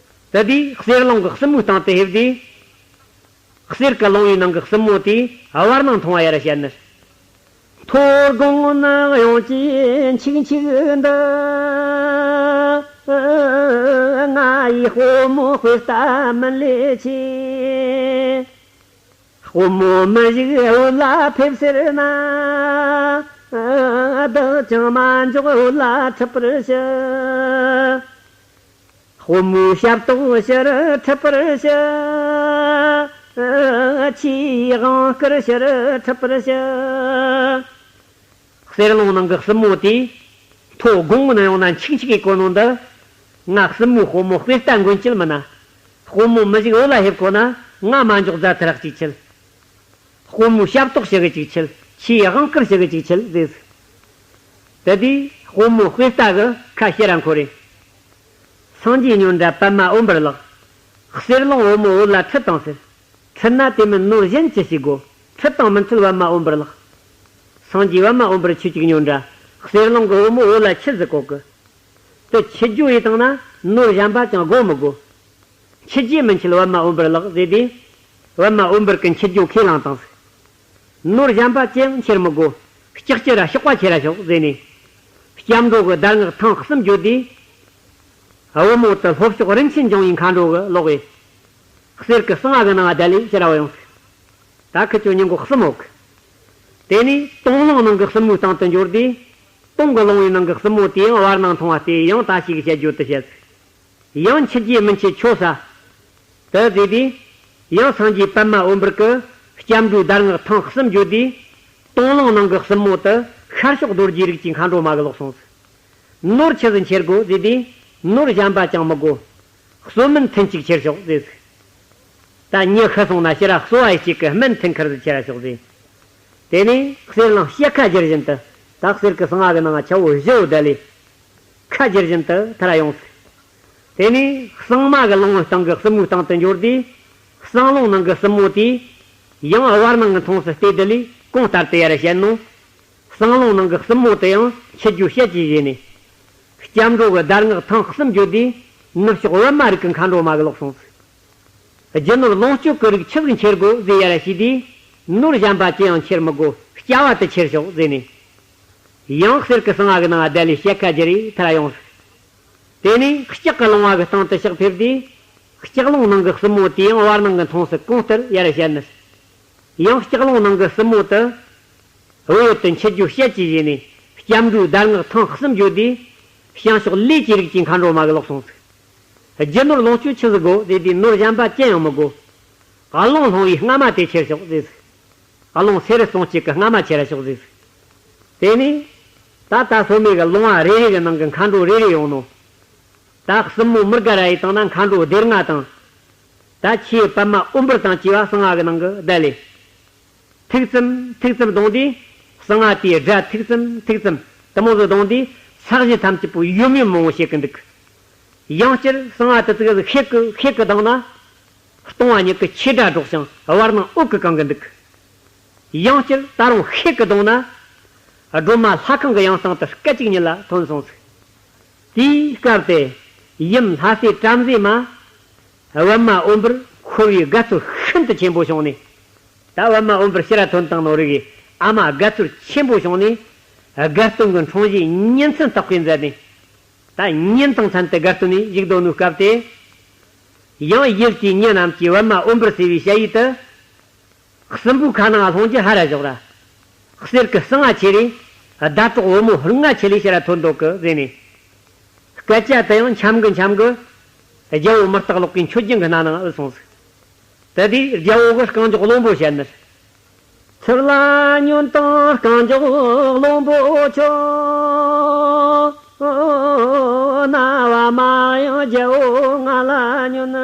དེ་དུས་གསེར་སློང་གི་སྲིན་མོའི་སྟེང་དུ་ཕེབས་དུས། གསེར་གྱི་ལོང་བའི་ནང་གི་སྲིན་མོ་དེས་བར་སྣང་མཐོང་བ་ཡར་བཤད་ནི། མཐོ་དགོང་ན་གཡང་སྐྱིད་འཁྱིག་འཁྱིག་འདི། ང་ཡི་དཔོན་མོ་དཔེ་ལྟ་མིན་ལས་ཆེ། དཔོན་མོ་མི་བཞུགས་འོད་ལ་ཕེབས་ཟེར་ན། བདག་ཀྱང་མ་འཇོག་འོད་ལ་ཁྲིད་པར་ཞུ། དཔོན་མོའི་ཞབས་ཏོག་ཕྱིར་ཁྲིད་པར་ཞུ། ཆེའི་དབང་བསྐུར་ཕྱིར་ཁྲིད་པར་ཞུ། གསེར་ལོང་ནང་གི་སྲིན་མོ་དེས། མཐོ་དགོང་ན་ཡང་ན་འཁྱིག་འཁྱིག་གི་གོ་ནོ་འདི། ང་སྲིན་མོའི་དཔོན་མོ་དཔེ་ལྟ་མགོན་སྐྱིད་མིན་ན། དཔོན་མོ་མི་བཞུགས་འོད་ལ་ཕེབས་གོ་ན་ང་མ་འཇོག་རྫ་ཐར་གཅིག་ཆེད། དཔོན་མོའི་ཞབས་ཏོག་ཞུ་གི་གཅིག་ཆེད། ཆེའི་དབང་བསྐུར་ཞུ་གི་གཅིག་ཆེད་ཟེར། དེ་དུས་དཔོན་མོ་དཔེ་ལྟ་གི་ཁ་ཕྱིར་ར་འཁོར་རེ། སངས་རྒྱས་ཉོན་དྲ་པདྨ་འོད་འབར་ལགས། གསེར་ལོང་བུ་མོ་འོད་ལ་ཁྲིད་དང་ཟེར། ཁྲིད་ན་དེ་མིན་ནོར་གཞན་ཅི་ཞིག་དགོ། ཁྲིད་དང་མི་འཁྲིད་པདྨ་འོད་འབར་ལགས། སངས་རྒྱས་པདྨ་འོད་འབར་ཁྱོད་ཅིག་ཉོན་དྲ། གསེར་ལོང་གི་བུ་མོ་འོད་ལ་ཁྱིད་ཟིག་གོ་གི། དེ་ཁྱིད་རྒྱུ་ཡིན་བཏང་ན་ནོར་གཞན་པ་ཅང་དགོ་མི་དགོ། ཁྱིད་རྒྱུ་མི་འཁྱིད་པདྨ་འོད་འབར་ལགས་ཟེར་དུས། པདྨ་འོད་འབར་གྱིས་འཁྱིད་རྒྱུ་ཁས་བླངས་བཏང་ཟིག། ནོར་གཞན་པ་ཅི་ཡང་འཁྱེར་མི་དགོ། ལྕགས་ཀྱུ་ར་གཤོག་པ་ཁྱེར་ར་ཤོག་ཟེར་ནས། སྐྱབས་འགྲོ་གི་གདམས་ངག་ཐེངས་གསུམ་བརྗོད་དུས། བུ་མོ་དེ་ལྷོ་ཕྱོགས་རིན་ཆེན་ལྗོངས་ཡི་མཁའ་འགྲོ་གི་ལོག་ཡེ། གསེར་གྱི་གསང་བ་གི་ནང་བསྡད་ལས་ཕྱིར་ར་བ་ཡོང་ཟིག། ད་ཁི་ཆོ་ཉིན་གུང་གསུམ་འོག་གི། དེ་ནས་སྟོང་ལོང་ནང་གི་སྲིན་མོའི་སྟེང་དུ་འབྱོར་དུས། སྟོང་གི་ལོང་བའི་ནང་གི་སྲིན་མོ་དེ་ཡང་བར་སྣང་མཐོང་བ་དེ་ཡང་ད་ཞིག་བཤད་རྒྱུ་དེ་བཤད་ཟིག། ཡང་འཁྱིད་རྒྱུ་མི་འཁྱིད་ཆོག་ས། དེ་ཟེར་དུས། ཡང་སངས་རྒྱས་པདྨ་འོད་འབར་གྱིས་སྐྱབས་འགྲོའི་གདམས་ངག་ཐེངས་གསུམ་བརྗོད་དུས། སྟོང་ལོང་ནང་གི་སྲིན་མོ་དེ་ཤར་ཕྱོགས་རྡོ་རྗེ་རིགས་ཀྱི་མཁའ་འགྲོ་མ་གི་ལོག་སོང་ཟིག། ནོར་ཆི་ཟིག་འཁྱེར་དགོ་ཟེར་དུས། ནོར་གཞན་པ་ཅང་མི་དགོ། གསོལ་སྨན་ཐུན་གཅིག་ཁྱེར་ཤོག་ཟེར་ཟིག། ད་མྱི་ཤི་སོང་ན་ཕྱིར་ར་གསོལ་བ་ཡི་གཅིག་གི་སྨན་ཐུན་ཁུར་ཟིག་ཁྱེར་ར་ཤོག་ཟེར། དེ་ནས་གསེར་གླིང་ཕྱེད་ཁ་བསྒྱུར་བཞིན་དུ། ད་གསེར་གྱི་གསང་བ་གི་ནང་ཆ་བོ་བཞི་བོ་བསྡད་ལས། ཁ་བསྒྱུར་བཞིན་དུ་ཐར་ཡོང་ཟིག། དེ་ནས་གཙང་མ་གི་ལོང་བའི་སྟེང་གི་སྲིན་མོའི་སྟེང་དུ་འབྱོར་དུས། གཙང་ལོང་ནང་གི་སྲིན་མོ་དེས། ཡང་བར་སྣང་གི་མཐོང་ས་བལྟས་དེ་ལས་གོང་ལྟར་དུ་ཡར་བཤད་ནོ། གཙང་ལོང་ནང་གི་སྲིན་མོ་དེ་ཡང་འཁྱིད་རྒྱུ་བཤད་ཀྱི་བཞེས་ནས། སྐྱབས་འགྲོ་གི་གདམས་ངག་ཐེངས་གསུམ་བརྗོད་དུས། ནུབ་ཕྱོགས་པདྨ་རིགས་ཀྱི་མཁའ་འགྲོ་མ་གི་ལོག་སོང་ཟིག། རྒྱུ་ནོར་ལོངས་སྤྱོད་ཀྱི་རིགས་ཆི་ཟིག་འཁྱེར་དགོ་ཟེར་ཡར་ཞུས་དུས། ནོར་གཞན་པ་ཅི་ཡང་འཁྱེར་མི་དགོ། སྐྱ་བ་དེ་ཁྱེར་ཤོག་ཟེར་ནས། ཡང་གསེར་གྱི་གསང་བ་གི་ནང་བསྡད་ལས་ཕྱེད་ཁ་བསྒྱུར་རེ་ཐར་ཡོང་ཟིག། དེ་ནས་ལྕགས་ཀྱི་ལོང་བ་གི་སྟེང་དུ་ཕྱག་ཕེབས་དུས། ལྕགས་ལོང་ནང་གི་སྲིན་མོ་དེ་ཡང་བར་སྣང་གི་མཐོང་ས་གོང་ལྟར་ཡར་བཤད་ནས། ཡང་ལྕགས་ལོང་ནང་གི་སྲིན་མོ་དེ། བུ་ཡོད་དུ་འཁྱིད་རྒྱུ་བཤད་ཀྱི་བཞེས་ནས། སྐྱབས་འགྲོའི་གདམས་ངག་ཐེངས་གསུམ་བརྗོད་དུས། བྱང་ཕྱོགས་ལས་ཀྱི་རིགས་ཀྱི་མཁའ་འགྲོ་མ་གི་ལོག་སོང་ཟིག། རྒྱུ་ནོར་ལོངས་སྤྱོད་ཆི་ཟིག་དགོ་ཟེར་དུས། ནོར་གཞན་པ་ཅི་ཡང་མི་དགོ། རླུང་ལྷུང་བའི་རྔ་མ་དེ་ཁྱེར་ཤོག་ཟེར་ཟིག། རླུང་སེ་རུ་སྟོང་གཅིག་གི་རྔ་མ་ཁྱེར་ར་ཤོག་ཟེར་ཟིག། དེ་ནས། ད་ལྟ་སོ་མའི་གི་ལོང་བ་རེ་རེ་གི་ནང་གི་མཁའ་འགྲོ་རེ་རེ་ཡོང་ནོ། ད་སྲིན་མོ་མི་དགའ་ར་ཡི་དང་ན་མཁའ་འགྲོ་སྡེ་ལྔ་དང་། ད་ཆེ་བའི་པདྨ་འོད་འབར་དང་བཅས་པ་གསང་བ་གི་ནང་གི་བསྡད་ལས། ཐིག་ཙམ་ཐིག་ཙམ་བརྡུངས་དུས། གསང་བ་དེའི་སྒྲ་ཐིག་ཙམ་ཐིག་ཙམ་དེ་མོ་ཟིག་བརྡུངས་དུས། ས་གཞི་ཐམས་ཅད་པོ་ཡོམ་ཡོམ་མང་བོ་བྱེད་ཀྱི་འདུག། ཡང་སྤྱིར་གསང་བ་དེ་ཚིག་ཤེལ་གི་ཤེལ་གི་གདོང་ན། སྟོང་བ་ཉིད་ཀྱི་ཆོས་སྒྲ་སྒྲོག་ཅིང་བར་སྣང་འོད་ཀྱིས་གང་གི་འདུག་ཡང་སྤྱིར་ད་རུང་ཤེལ་གྱི་གདོང་ན། སྒྲོལ་མ་ལྷ་ཁང་གི་ཡང་སྟེང་དུ་སྐད་ཅིག་ཉིད་ལ་ཐོན་སོང་ཟིག་དེའི་སྐབས་དེ། ཡུམ་ལྷ་སྲས་བྲམ་ཟེ་མ། པདྨ་འོད་འབར་འཁོར་བའི་དགའ་སྟོན་ཤིན་ཏུ་ཆེན་པོ་བྱུང་ནས། ད་པདྨ་འོད་འབར་ཕྱིར་ཐོན་བཏང་ནོ་རིགས་ཨ་མ་དགའ་ཚོར་ཆེན་པོ་བྱུང་ནས། དགའ་སྟོན་གྱི་འཁྲུངས་གཞིས་ཉིན་མཚན་དག་པའི་མཛད་ནས། ད་ཉིན་དང་མཚན་དུ་དགའ་སྟོན་ནས་བཞུགས་དོ་ནུས་སྐབས་དེ། ཡང་ཡུལ་དེའི་མྱི་རྣམས་ཀྱིས་པདྨ་འོད་འབར་ཟེར་བའི་ཞ་ཡི་དུ། སྲིན་པོའི་ཁ་ནང་ལྷུང་རྒྱུ་ཧ་ར་ཞོག་ར། གསེར་གྱི་གསང་བ་ཆེ་རེ། ཟླ་གྲོགས་བུ་མོ་ལྔ་ཆེ་ལས་ཕྱིར་ཐོན་འདུག་གི་ཟེར་ནས། སྐད་ཆ་དེ་ཡང་འཆམ་གི་འཆམ་གི། རྒྱལ་པོ་མི་རྟག་ལོག་གི་མཆོད་སྦྱིན་གྱི་སྣ་ནང་ཨུ་སོང་ཟིག་དེ་དུས་རྒྱལ་པོ་གི་རྐང་མགྱོགས་བློན་པོ་བཤད་ནི། ཚུར་ལ་ཉོན་དང་རྐང་མགྱོགས་བློན་པོ་ཁྱོད། རྣ་བ་མ་ཡང་རྒྱལ་པོ་ང་ལ་ཉོན།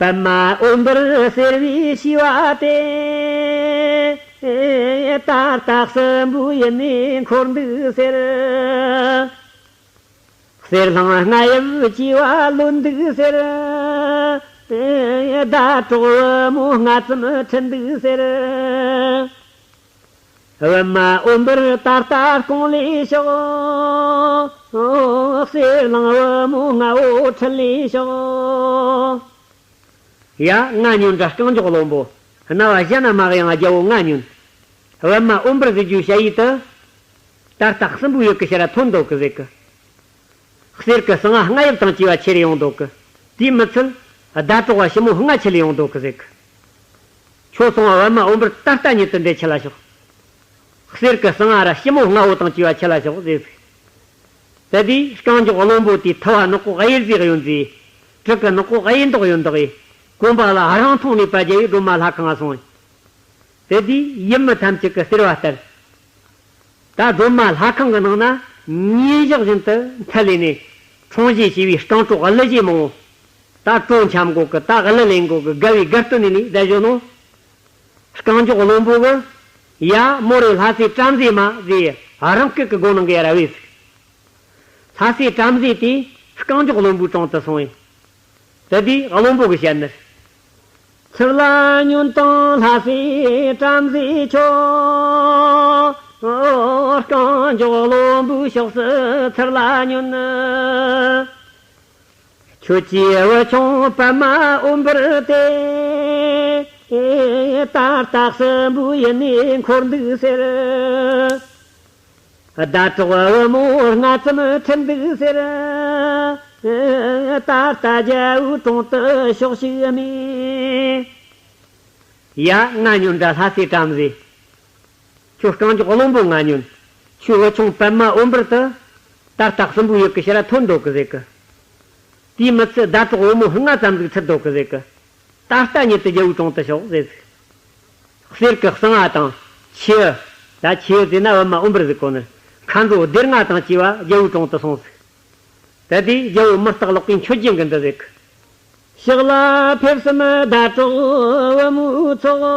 པདྨ་འོད་འབར་ཟེར་བའི་ཞི་བ་དེ། ད་ལྟ་སྲིན་པོའི་ཡུལ་ནས་འཁོར་འདུག་ཟེར། གསེར་གླིང་རྔ་ཡབ་སྐྱེ་བ་ལོན་འདུག་ཟེར། ཟླ་གྲོགས་བུ་མོ་ལྔ་ཙམ་ཁྲིད་འདུག་ཟེར། པདྨ་འོད་འབར་ད་ལྟ་སྐོང་ལས་ཤོག་གསེར་གླིང་བུ་མོ་ལྔ་བོ་ཁྲིད་ལས་ཤོག་ཡ། ང་ཉོན་དྲ་རྐང་མགྱོགས་བློན་པོ། རྣ་བ་གཞན་ན་མ་གཡེང་རྒྱལ་པོ་ང་ཉོན། པདྨ་འོད་འབར་ཟེར་རྒྱུའི་ཞ་ཡི་དུ། ད་ལྟ་སྲིན་པོའི་ཡུལ་གྱི་ཕྱིར་ཐོན་འདུག་གི་ཟེར་གི་གསེར་གྱི་གསང་བ་རྔ་ཡབ་དང་བཅས་པ་ཁྱེར་ཡོང་འདུག་གི་དེས་མི་ཚད། ཟླ་གྲོགས་པ་ཞི་མོ་ལྔ་ཁྱེར་ཡོང་འདུག་གི་ཟེར་གི་ཁྱོད་སོང་བ་པདྨ་འོད་འབར་ད་ལྟ་ཉིད་དུ་འདིར་ཁྲིད་ལ་ཤོག་གསེར་གྱི་གསང་བ་ར་ཞི་མོ་ལྔ་བོ་དང་བཅས་པ་ཁྲིད་ལ་ཤོག་ཟེར་ཟིག་དེ་དུས་རྐང་མགྱོགས་བློན་པོ་དེའི་ཐུ་བ་ནག་པོ་གཡེར་ཟས་གཡོན་ཟས། གྲི་གི་ནག་པོ་གཡས་མདོག་གཡོན་མདོག་ཡིས། གོན་པ་ལ་རང་མཐོང་ནུས་པ་རྒྱལ་པོའི་སྒྲོལ་མ་ལྷ་ཁང་ང་སོང་། དེ་དུས་ཡུལ་མི་ཐམས་ཅད་ཀྱི་ཟེར་བ་ལྟར། ད་སྒྲོལ་མ་ལྷ་ཁང་གི་ནང་ན་ཉིན་ཞག་བཞིན་དུ་མཐུད་ལས་ནས། འཁྲུངས་གཞིས་ཞི་བའི་རྐང་གྲོགས་གླུ་གཞས་མང་བོ། ད་བྲོ་འཆམ་གོ་གི་ད་གླུ་ལེན་གོ་གི་དགའ་བའི་དགའ་སྟོན་ནས་ནས་བསྡད་བཞོ་ནོ། རྐང་མགྱོགས་བློན་པོ་གི། ཡ། མོ་རེ་ལྷ་སྲས་བྲམ་ཟེ་མ་ཟེར་རང་སྐད་ཀྱི་སྒོ་ནང་གི་ཡ་ར་བས་ཟིག་ལྷ་སྲས་བྲམ་ཟེ་དེ་རྐང་མགྱོགས་བློན་པོའི་དྲུང་དུ་སོང་བས། དེ་དུས་བློན་པོ་གིས་བཤད་ནི། ཚུར་ལ་ཉོན་དང་ལྷ་སྲས་བྲམ་ཟེ་ཁྱོད། རྐང་མགྱོགས་བློན་པོའི་ཕྱོགས་སུ་ཚུར་ལ་ཉོན། ཁྱོད་ཀྱི་བུ་ཆུང་པདྨ་འོད་འབར་དེ། ད་ལྟ་སྲིན་པོའི་ཡུལ་ནས་འཁོར་འདུག་ཟེར། ཟླ་གྲོགས་བུ་མོ་ལྔ་ཙམ་ཁྲིད་འདུག་ཟེར། ད་ལྟ་རྒྱལ་པོའི་དྲུང་དུ་ཕྱོགས་ཤིག་མེད། ཡ། ང་ཉོན་དྲ་ལྷ་སྲས་བྲམ་ཟེ། ཁྱོད་རྐང་མགྱོགས་བློན་པོ་ང་ཉོན། ཁྱོད་བུ་ཆུང་པདྨ་འོད་འབར་དེ། ད་ལྟ་སྲིན་པོའི་ཡུལ་གྱི་ཕྱིར་ཐོན་འདུག་གི་ཟེར་གི་དེས་མི་ཚད་ཟླ་གྲོགས་བུ་མོ་ལྔ་ཙམ་ཟིག་ཁྲིད་འདུག་གི་ཟེར་གི་ད་ལྟ་ཉིད་དུ་རྒྱལ་པོའི་དྲུང་དུ་ཤོག་ཟེར་ཟིག་གསེར་གྱི་གསང་བ་དང་། ཆུ། ད་ཆུ་ཟེར་ན་པདྨ་འོད་འབར་ཟེར་གོ་ནི། མཁའ་འགྲོ་སྡེ་ལྔ་དང་བཅས་པ་རྒྱལ་པོའི་དྲུང་དུ་སོང་ཟིག་དེ་དུས་རྒྱལ་པོ་མི་རྟག་ལོག་གིས་མཆོད་སྦྱིན་གྱི་འདི་ཟེར་གི་ཕྱག་ལ་ཕེབས་སམ་ཟླ་གྲོགས་བུ་མོའི་ཚོགས།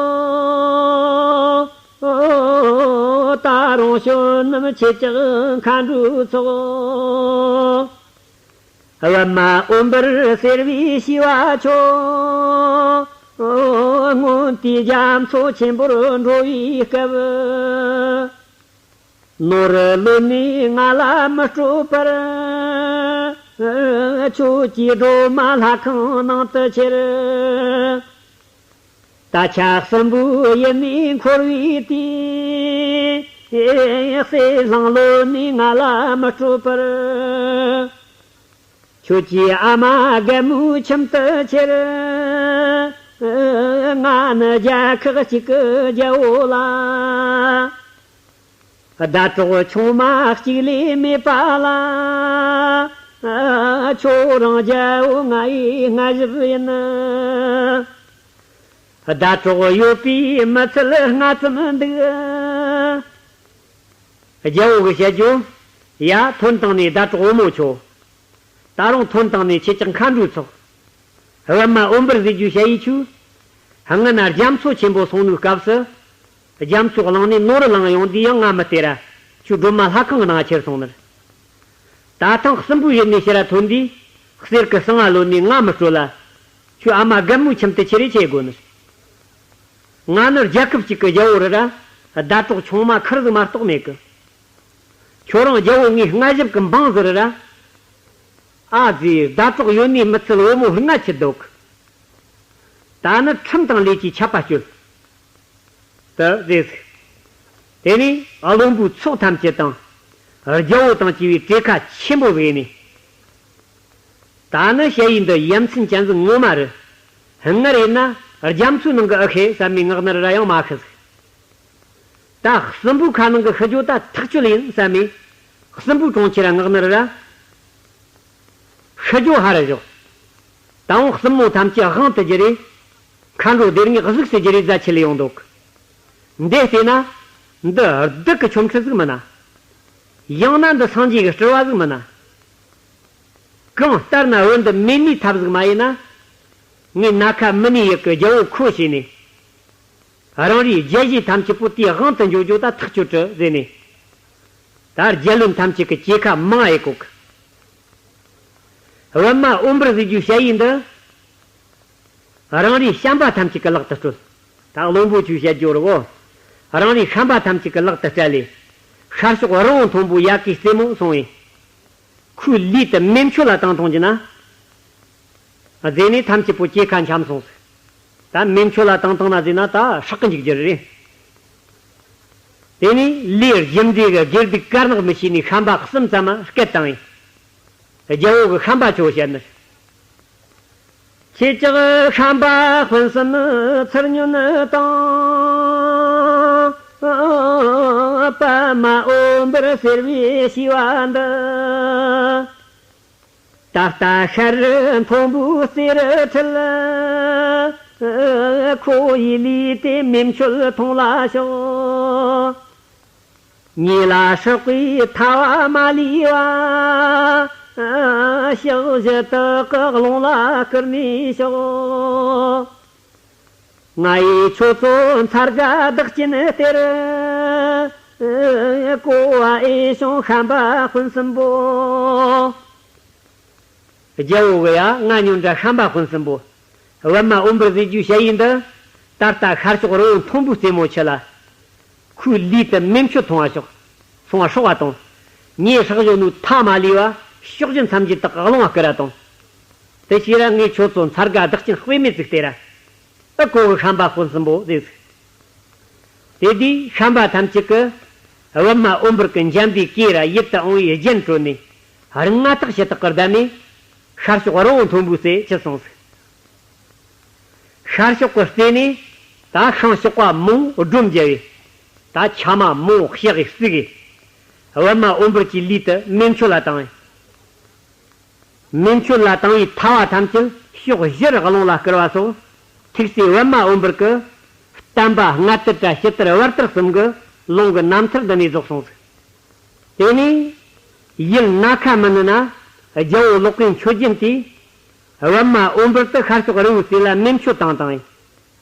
ད་རུང་བྱོན་ནམ་ཁྱེད་ཅག་མཁའ་འགྲོའི་ཚོགས། པདྨ་འོད་འབར་ཟེར་བའི་ཞི་བ་ཁྱོད། སྔོན་དུས་རྒྱ་མཚོ་ཆེན་པོར་འགྲོ་བའི་སྐབས། ནོར་ལོན་ནས་ང་ལ་མི་སྤྲོད་པར། ཁྱོད་ཀྱིས་སྒྲོལ་མ་ལྷ་ཁང་ནང་དུ་ཁྱེར། ད་ཆ་སྲིན་པོའི་ཡུལ་ནས་འཁོར་བའི་དུས། གསེར་གླིང་ལོན་ནས་ང་ལ་མི་སྤྲོད་པར། ཁྱོད་ཀྱི་ཨ་མ་རྒན་མོའི་ཁྱིམ་དུ་ཁྱེར། ང་ནི་རྒྱལ་ཁག་གཅིག་གི་རྒྱལ་པོ་ལ། ཟླ་གྲོགས་ཆུང་མ་གཅིག་ལས་མེད་པ་ལ། ཁྱོད་རང་རྒྱལ་པོ་ང་ཡི་མངའ་ཞབས་ཡིན། ཟླ་གྲོགས་ཡོད་པའི་མི་ཚད་ལྔ་ཙམ་འདུག་རྒྱལ་པོ་གིས་བཤད་རྒྱུ། ཡ། ཐོན་དང་ནས་ཟླ་གྲོགས་བུ་མོ་ཁྱོད། ད་རུང་ཐོན་དང་ནས་ཁྱེད་ཅག་མཁའ་འགྲོའི་ཚོགས། པདྨ་འོད་འབར་ཟེར་རྒྱུའི་ཞ་ཡི་ཁྱོད། སྔ་ན་རྒྱ་མཚོ་ཆེན་པོ་སོང་ནོའི་སྐབས་སུ། རྒྱ་མཚོ་གླིང་ནས་ནོར་བླངས་ཡོང་དུས་ཡང་ང་མི་སྟེར་ར། ཁྱོད་སྒྲོལ་མ་ལྷ་ཁང་གི་ནང་ཁྱེར་སོང་ནི། ད་ཐེངས་སྲིན་པོའི་ཡུལ་ནས་ཕྱིར་ཐོན་དུས། གསེར་གྱི་གསང་བ་ལོན་ནས་ང་མི་སྤྲོད་ལ། ཁྱོད་ཨ་མ་རྒན་མོའི་ཁྱིམ་དུ་ཁྱེར་རེ་ཆས་དགོས་ནི། ང་ནི་རྒྱལ་ཁབ་ཅིག་གི་རྒྱལ་པོ་རེད་ར། ཟླ་གྲོགས་ཆུང་མ་ཁེར་ཟིག་མ་གཏོགས་མེད་གི། ཁྱོད་རང་རྒྱལ་པོ་ངའི་སྔ་ཞབས་ཀྱི་འབངས་ཟིག་རེད་ར། ཨ་ཙི། ཟླ་གྲོགས་ཡོད་ནི་མི་ཚད་བུ་མོ་ལྔ་ཁྱེར་འདུག། ད་ནི་ཁྲིམས་དང་ལས་ཀྱིས་ཆད་པ་གཅོད། དུ་ཟེར་ཟིག། དེ་ནས་བློན་པོའི་ཚོགས་ཐམས་ཅད་དང་། རྒྱལ་པོ་དང་བཅས་པའི་གྲོས་ཁ་ཆེན་པོ་བཟོས་ནས། ད་ནི་ཞ་ཡི་འདི་ཡ་མཚན་ཅན་ཟིག་ངོ་མ་རེད། སྔར་ཡིན་ན་རྒྱ་མཚོའི་ནང་གི་ཨ་ཁེ་བསམ་མི་ངག་ནི་ར་ཡང་མ་ཤི་ཟིག། ད་སྲིན་པོའི་ཁ་ནང་གི་ཤི་རྒྱུ་ད་ཐག་ཆོད་ཡིན་བསམ་མི། སྲིན་པོའི་གྲོང་ཁྱེར་ངག་ནི་ར། ཤི་རྒྱུ་ཧ་ར་ཞོག། ད་འོང་སྲིན་མོ་ཐམས་ཅད་དབང་དུ་བསྒྱུར་རེ། མཁའ་འགྲོ་སྡེ་ལྔས་གཟིགས་སུ་བསྒྱུར་རེ་རྫ་ཆུ་ལ་ཡོང་འདུག། འདི་བལྟས་ན། འདི་སྡུག་གི་ཆོ་འཕྲུལ་ཟིག་མིན་ན། ཡང་ན་འདི་སངས་རྒྱས་ཀྱི་སྤྲུལ་བ་ཟིག་མིན་ན། གང་ལྟར་ན་བུ་འདི་མེད་ནི་ཐབས་ཟིག་མ་ཡིན་ན། ངས་ན་ཁ་མི་ནི་ཡུལ་གྱི་རྒྱལ་པོ་ཁོ་བྱས་ནས། རང་རེའི་རྒྱལ་གཞིས་ཐམས་ཅད་པོ་དེའི་དབང་དུ་འགྱུར་རྒྱུ་ད་ཐག་ཆོད་དྲི་ཟེར་ནས། ད་རྒྱལ་བློན་ཐམས་ཅད་ཀྱི་གྲོས་ཁ་མང་ཨེ་གོ་གི། པདྨ་འོད་འབར་ཟེར་རྒྱུའི་ཞ་ཡི་འདི། རང་རེའི་བྱམས་པ་ཐམས་ཅད་ཀྱི་ལག་ཏུ་སྤྲོད། ད་བློན་པོ་ཆོས་བཤད་རྒྱུ་རེད་བོ། རང་རེའི་བྱམས་པ་ཐམས་ཅད་ཀྱི་ལག་ཏུ་སྤྲད་ལས། ཤར་ཕྱོགས་རི་བོ་མཐོན་པོ་ཡ་གིའི་རྩེ་མོ་སོང་བས། ཁོའི་ལུས་དེ་མེ་མཆོད་ལ་བཏང་བཏང་རྒྱུ་ན། རྫས་ནི་ཐམས་ཅད་པོ་སྐྱེ་ཁ་འཆམ་སོང་ཟིག། ད་མེ་མཆོད་ལ་བཏང་བཏང་ན་ཟེར་ན་ད་སྲེག་གི་འཇུག་རྒྱུ་རེད། དེ་ནས་ལས་རྒྱུ་འབྲས་ཀྱི་དགེ་སྡིག་དཀར་ནག་མི་ཤེས་ནས་ཤན་པ་གསུམ་ཙམ་མ་སྐད་བཏང་ཡིན། རྒྱལ་པོ་གི་ཤན་པ་ཆོ་བཤད་ནི། ཁྱེད་ཅག་ཤན་པ་སྤུན་གསུམ་ཚུར་ཉོན་དང་། པདྨ་འོད་འབར་ཟེར་བའི་ཞི་བ་འདི། ད་ལྟ་ཤར་མཐོན་པོའི་རྩེར་ཁྲིད། ཁོ་ཡི་ལུས་དེ་མེ་མཆོད་ཐོང་ལ་ཤོག། ཉེ་ལ་སྲེག་པའི་ཐལ་བ་མ་ལུས་པ། ཕྱག་བཞི་དག་གི་ཀློང་ལ་བསྐུར་ནས་ཤོག། ང་ཡིས་ཁྱོད་ཚོ་མཚར་སྒ་བདག་རྐྱེན་སྟེར། གོ་བ་ཨེ་བྱུང་ཤན་པ་སྤུན་གསུམ་པོ། རྒྱལ་པོ་གི་ཡ་ང་ཉོན་དྲ་ཤན་པ་སྤུན་གསུམ་པོ། པདྨ་འོད་འབར་ཟེར་རྒྱུའི་ཞ་ཡི་འདི། ད་ལྟ་ཤར་ཕྱོགས་རི་བོ་མཐོན་པོའི་རྩེ་མོ་ཆུ་ལ། ཁོའི་ལུས་དེ་མེ་མཆོད་ཐོང་བ་ཤོག། སོང་བ་སྲེག་པ་དང་། ངས་སྲེག་བཞིན་ནོ་ཐལ་མ་ལུས་པ་ཕྱོགས་བཞི་མཚམས་བརྒྱད་དག་གི་ཀློང་བ་བསྐུར་བ་དང་། དེ་ཕྱིར་ངས་ཁྱོད་ཚོ་མཚར་སྒ་བདག་རྐྱེན་དཔེ་མེད་ཅིག་སྟེར་ར། ཨ་ཀོ་གི་ཤན་པ་སྤུན་གསུམ་པོ་ཟེར། དེ་དུས་ཤན་པ་ཐམས་ཅད་ཀྱིས་པདྨ་འོད་འབར་གྱི་འཇམ་པའི་སྐེ་ར་ཡིད་དུ་འོང་བའི་རྒྱན་དྲོད་ནས་རིགས་ལྔ་དག་བྱེ་བྲག་གི་བསྡམས་ནས་ཤར་ཕྱོགས་རི་བོ་མཐོན་པོའི་རྩེ་ཁྲིད་སོང་ཟིག། ཤར་ཕྱོགས་ཀྱི་རྩེ་ནས་ད་ཤིང་གཤོག་པ་མང་བོ་སྒྲོམ་བརྒྱབ་པས། ད་ཆ་མ་མང་བོ་གཤགས་གིས་བརྩིགས་གིས། པདྨ་འོད་འབར་གྱི་ལུས་དེ་མེ་མཆོད་ལ་བཏང་བས། མེ་མཆོད་ལ་བཏང་བའི་ཐལ་བ་ཐམས་ཅད་ཕྱོགས་བཞིར་ཀློང་ལ་བསྐུར་བ་སོགས། ཐུགས་སྲས་པདྨ་འོད་འབར་གྱི་བསྟན་པ་སྔ་དར་དྲ་ཕྱི་དར་བར་དར་གསུམ་གྱི་ལུང་གི་རྣམ་ཐར་འདི་ནས་རྫོགས་སོང་ཟིག། དེ་ནས་ཡུལ་ན་ཁ་མི་ནུ་ན་རྒྱལ་པོ་ལོག་པའི་མཆོད་སྦྱིན་དེས་པདྨ་འོད་འབར་དུ་ཤར་ཕྱོགས་རི་བོའི་རྩེ་ལ་མེ་མཆོད་བཏང་བཏང་ཡིན།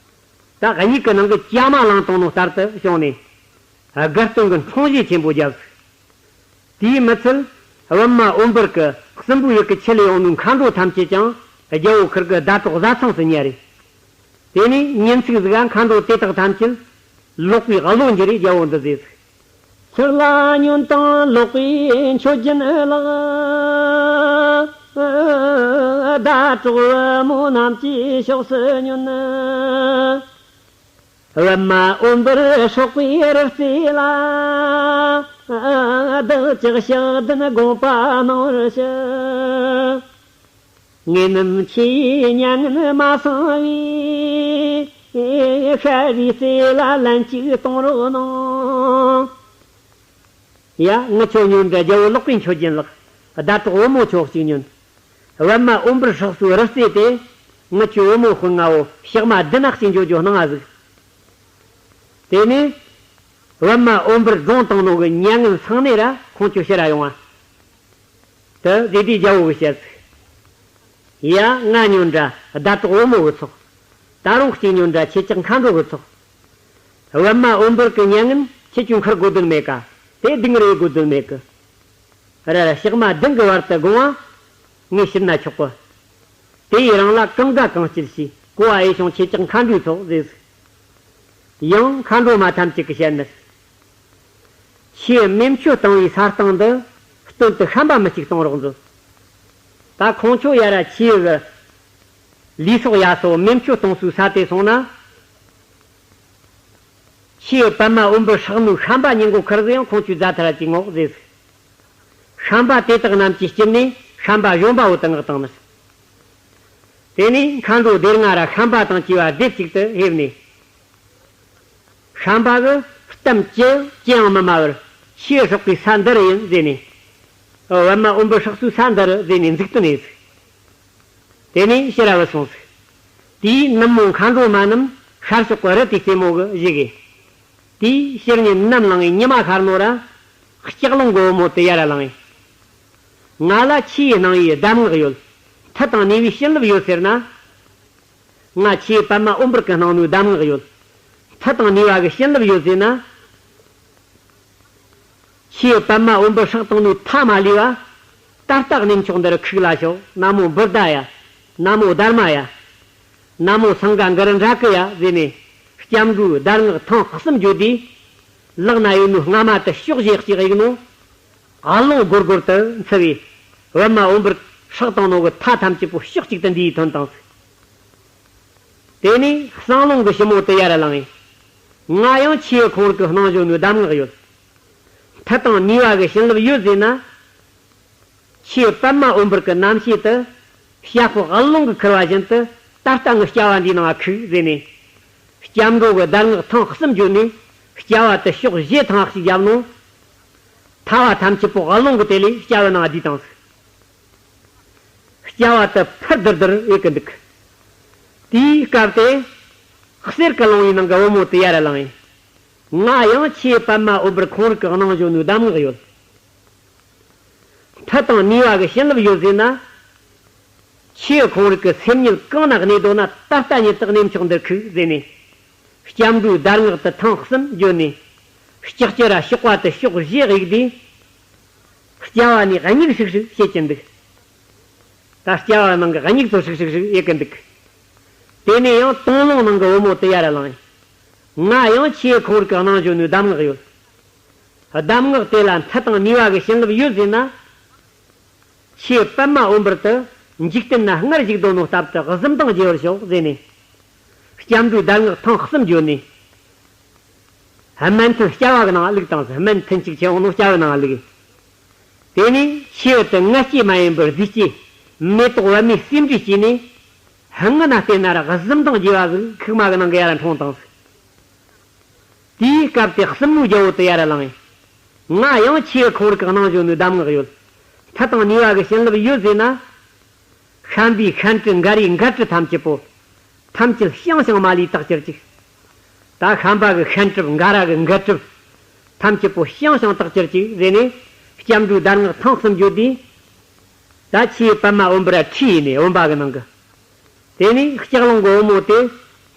ད་གཉིད་ཀྱི་ནང་གི་ལྕགས་མ་ལངས་བཏང་ནོ་ལྟར་དུ་བྱུང་ནས། དགའ་སྟོན་གྱི་འཕྲེང་བཞེས་ཆེན་པོ་བརྒྱབ་ཟིག། དེས་མི་ཚད། པདྨ་འོད་འབར་གྱི་སྲིན་པོའི་ཡུལ་གྱི་ཆུ་ལས་ཡོང་ནོའི་མཁའ་འགྲོ་ཐམས་ཅད་ཀྱང་རྒྱལ་པོ་ཁུར་གི་ཟླ་གྲོགས་བཟའ་ཚང་སུ་ཉར་རེ། དེ་ནས་ཉིན་ཅིག་ཟིག་ག་མཁའ་འགྲོ་དེ་དག་ཐམས་ཅད་ལོག་པའི་བློ་འགྱུར་རེ་རྒྱལ་པོ་འདི་ཟེར་ཟིག། ཕྱིར་ལ་ཉོན་དང་ལོག་པའི་མཆོད་སྦྱིན་ལགས། ཟླ་གྲོགས་བུ་མོ་རྣམས་ཀྱི་ཕྱོགས་སུ་ཉོན། པདྨ་འོད་འབར་སྲེག་པའི་རི་རྩེ་ལ། བདག་ཅག་ཕྱག་ལྡན་དགོངས་པ་གནང་བར་ཞུ། ངེད་རྣམས་ཆེས་མྱ་ངན་མ་སངས་པས། ཤར་རིའི་རྩེ་ལ་ལན་གཅིག་གཏོང་རོགས་གནང་། ཡ། ངི་ཆོ་ཉོན་དྲ་རྒྱལ་པོ་ལོག་པའི་མཆོད་སྦྱིན་ལགས། ཟླ་གྲོགས་བུ་མོ་ཆོ་གཅིག་ཉོན། པདྨ་འོད་འབར་སྲེག་སའི་རི་རྩེ་དེ། ངི་ཆོའི་བུ་མོ་སྤུན་ལྔ་བོ་ཕྱག་མ་བདུན་ན་གཅིག་འགྱོ་རྒྱུ་གནང་ང་ཟིག། དེ་ནས་པདྨ་འོད་འབར་སྒྲུང་བཏང་ནོ་གི་མྱ་ངན་སངས་ནས་ར་ཁོང་ཆོ་ཕྱིར་ར་ཡོང་བ། དེ་དེ་དུས་རྒྱལ་པོ་གིས་བཤད་ཟིག། ཡ། ང་ཉོན་དྲ་ཟླ་གྲོགས་བུ་མོ་གི་ཚོགས། ད་རུང་གཅིག་ཉོན་དྲ་ཁྱེད་ཅག་མཁའ་འགྲོ་གི་ཚོགས། པདྨ་འོད་འབར་གི་མྱ་ངན་ཁྱེད་ཆོས་འཁུར་དགོས་དོན་མེད་ཀ། དེ་སྡུག་རེ་དགོས་དོན་མེད་གི། ར་ར་ཞག་མ་བདུན་གྱི་བར་དུ་དགོངས་པ་ངས་ཞུས་ན་ཆོག་གི། དེ་ཡི་རིང་ལ་གང་དགའ་གང་སྐྱིད་བྱོས། གོ་བ་ཡེ་ཤོང་ཁྱེད་ཅག་མཁའ་འགྲོའི་ཚོགས་ཟེར། ཡང་མཁའ་འགྲོ་མ་ཐམས་ཅད་ཀྱིས་བཤད་ནི། ཁྱེད་མེ་མཆོད་བཏང་བའི་ས་སྟེང་དུ་སྟོན་དུ་ཤམ་པ་མི་གཅིག་གཏོང་རོགས་མཛོད། ད་ཁོང་ཁྱོད་ཡ་ར་ཁྱེད་ཀྱི་ལུས་སྲོག་ཡ་སོ་མེ་མཆོད་གཏོང་སའི་ས་དེ་སོང་ན། ཁྱེད་པདྨ་འོད་འབར་སྲེག་ནོའི་ཤམ་པ་ཉིན་གོ་ཁར་ཟིག་ཡང་ཁོང་ཁྱོད་རྫ་ཐར་གྱི་ངོགས་ཟེར། ཤམ་པ་དེ་དག་རྣམས་ཀྱིས་སྐྱིད་ནས་ཤམ་པ་གཞོན་པ་བོ་དུ་མངགས་བཏང་ནི། དེ་ནས་མཁའ་འགྲོ་སྡེ་ལྔ་ར་ཤམ་པ་དང་བཅས་པ་སྡེབ་གཅིག་ཏུ་ཕེབས་ནས། ཤམ་པ་གིས་གཏམ་ཅི་ཅི་ཡང་མི་སྨྲ་བར། ཁྱེད་སྲེག་པའི་ས་འདི་རུ་ཡིན་ཟེར་ནས། པདྨ་འོད་འབར་སྲེག་སའི་ས་འདི་རུ་ཟེར་ནས་འཛུགས་ཏུ་ནས། དེ་ནས་ཕྱིར་ར་བུད་སོང་ཟིག། དེའི་ནུབ་མོ་མཁའ་འགྲོ་མ་རྣམས་ཤར་ཕྱོགས་ཀྱི་རི་དེའི་རྩེ་མོ་གི་བཞུགས་གི། དེའི་ཕྱིར་ཉིན་ནམ་ལངས་ངེ་ཉི་མ་ཤར་ནོ་ར། ལྕགས་ལུང་གི་བུ་མོ་དེ་ཡར་ལངས་ངེ། ང་ལ་ཆུ་ཡི་སྣང་བའི་གདམས་ངག་ཡོད། མཐུ་དང་ནུས་པའི་བྱིན་རླབས་ཡོད་ཟེར་ན། ང་ཆུ་ཡི་པདྨ་འོད་འབར་གྱི་སྣང་ནོའི་གདམས་ངག་ཡོད། མཐུ་དང་ནུས་པ་གི་བྱིན་རླབས་ཡོད་ཟེར་ན། ཆུ་ཡི་པདྨ་འོད་འབར་སྲེག་བཏང་ནོའི་མཐའ་མ་ལུས་པ། ད་ལྟ་གནས་མཆོག་འདི་རུ་ཁུག་ལ་ཤོག། ན་མོ་བུདྡྷ་ཡ། ན་མོ་དྷརྨ་ཡ། ན་མོ་སངྒ་ག་ར་འདྲ་ཀི་ཡ་ཟེར་ནས། སྐྱབས་འགྲོའི་གདམས་ངག་ཐེངས་གསུམ་བརྗོད་དུས། ལག་ན་ཡོད་ནོ་རྔ་མ་དེ་ཕྱོགས་བཞིར་གཅིག་གཡུགས་ནོ། རླུང་སྒོར་སྒོར་དུ་འཚུབ་པས། པདྨ་འོད་འབར་སྲེག་བཏང་ནོ་གི་མཐའ་ཐམས་ཅད་པོ་ཕྱོགས་གཅིག་ཏུ་འདུས་ཐོན་བཏང་ཟིག། དེ་ནས་ཟངས་ལུང་གི་ཞི་མོ་དེ་ཡར་ལངས་ངེ། ང་ཡང་ཆུ་ཡི་ཁོང་རིག་གི་སྣང་ཞོ་ནོའི་གདམས་ངག་ཡོད། མཐུ་དང་ནུས་པ་གི་བྱིན་རླབས་ཡོད་ཟེར་ན། ཆུ་ཡི་པདྨ་འོད་འབར་གྱི་རྣམ་ཤེས་དེ། བྱ་ཕོ་རླུང་གིས་ཁུར་བ་བཞིན་དུ། ད་ལྟ་ངའི་སྐྱ་བ་འདིའི་ནང་ཁུག་ཟེར་ནས། སྐྱབས་འགྲོ་གི་གདམས་ངག་ཐེངས་གསུམ་བརྗོད་ནས། སྐྱ་བ་དེ་ཕྱོགས་བཞི་ཐེངས་གཅིག་བརྒྱབ་ནོ། ཐལ་བ་ཐམས་ཅད་པོ་རླུང་གིས་དེད་ལས་སྐྱ་བའི་ནང་བསྡུས་བཏང་ཟིག། སྐྱ་བ་དེ་འཕུར་དིར་དིར་ཡེད་གི་འདུག། དེའི་སྐབས་དེ། གསེར་གྱི་ལུང་བའི་ནང་གི་བུ་མོ་དེ་ཡར་ལངས་ངེ། ང་ཡང་ཆུ་ཡི་པདྨ་འོད་འབར་ཁོང་རིག་གི་སྣང་ཞོ་ནོའི་གདམས་ངག་ཡོད། མཐུ་དང་ནུས་པ་གི་བྱིན་རླབས་ཡོད་ཟེར་ན། ཆུ་ཡི་ཁོང་རིག་གི་སེམས་ཉིད་གང་ན་གནས་འདུག་ན། ད་ལྟ་ཉིད་དུ་གནས་མཆོག་འདིར་ཁུག་ཟེར་ནས། སྐྱབས་འགྲོའི་གདམས་ངག་དེ་ཐེངས་གསུམ་བརྗོད་ནས། ལྕགས་ཀྱུ་ར་ཕྱག་པ་དེ་ཕྱོགས་བཞི་གཡུགས་དུས། སྐྱ་བ་ནས་མྱིག་ཧྲིག་ཧྲིག་བྱེད་ཀྱི་འདུག། ད་སྐྱ་བ་ནང་གི་མྱིག་ཚོ་ཧྲིག་ཧྲིག་ཧྲིག་ཡེད་གི་འདུག། དེ་ནས་ཡང་དོང་ལུང་ནང་གི་བུ་མོ་དེ་ཡར་ལངས་ངེ། ང་ཡང་ཆུ་ཡི་ཁོང་རིག་གི་སྣང་ཞོ་ནོའི་གདམས་ངག་ཡོད། གདམས་ངག་དེ་ལ་མཐུ་དང་ནུས་པ་གི་བྱིན་རླབས་ཡོད་ཟེར་ན། ཆུ་ཡི་པདྨ་འོད་འབར་དེ་འཇིག་རྟེན་ན་སྔར་བཞུགས་དོ་ནོ་སྟབས་དུ་གཟི་མདངས་རྒྱས་པར་ཤོག་ཟེར་ནས། སྐྱབས་འགྲོའི་གདམས་ངག་ཐེངས་གསུམ་བརྗོད་ནས། སྨན་ཐུན་སྐྱ་བ་གི་ནང་བླུགས་བཏང་ཟིག། སྨན་ཐུན་གཅིག་ཁྱེར་འོང་ནོ་སྐྱ་བའི་ནང་བླུགས། དེ་ནས་ཆུ་ཡི་དེ་ངད་སྐྱེས་མ་ཡིན་པར་རྫས་སྐྱེས། མེ་ཏོག་པདྨའི་སེ་འབྲས་སྐྱེས་ནས། སྔུན་ན་བལྟས་ན་ར་གཟི་མདངས་རྒྱས་པ་ཟིག་ཁུག་མ་གི་ནང་གི་ཡར་འཁྲུངས་བཏང་ཟིག། དེའི་སྐབས་དེ་གསུམ་མོའི་རྒྱལ་པོ་དེ་ཡར་ལངས་ངེ། ང་ཡང་ཆུ་ཡི་ཁོང་རིག་གི་སྣང་ཞོ་ནོའི་གདམས་ངག་ཡོད། མཐུ་དང་ནུས་པ་གི་བྱིན་རླབས་ཡོད་ཟེར་ན། ཤམ་པའི་ཤམ་གྲུ་འགའ་རེའི་འགལ་གྲུ་ཐམས་ཅད་པོ། ཐམས་ཅད་བྱང་ཞིང་མ་ལུས་དག་གྱུར་ཅིག། ད་ཤམ་པ་གི་ཤམ་གྲུ་འགའ་ར་གི་འགལ་གྲུ། ཐམས་ཅད་པོ་བྱང་ཞིང་དག་གྱུར་ཅིག་ཟེར་ནས། སྐྱབས་འགྲོའི་གདམས་ངག་ཐེངས་གསུམ་བརྗོད་དུས། ད་ཆུ་ཡི་པདྨ་འོད་འབར་ཁྲོས་ནས་བུམ་པ་གི་ནང་གི། དེ་ནས་ལྕགས་ལུང་གི་བུ་མོ་དེ་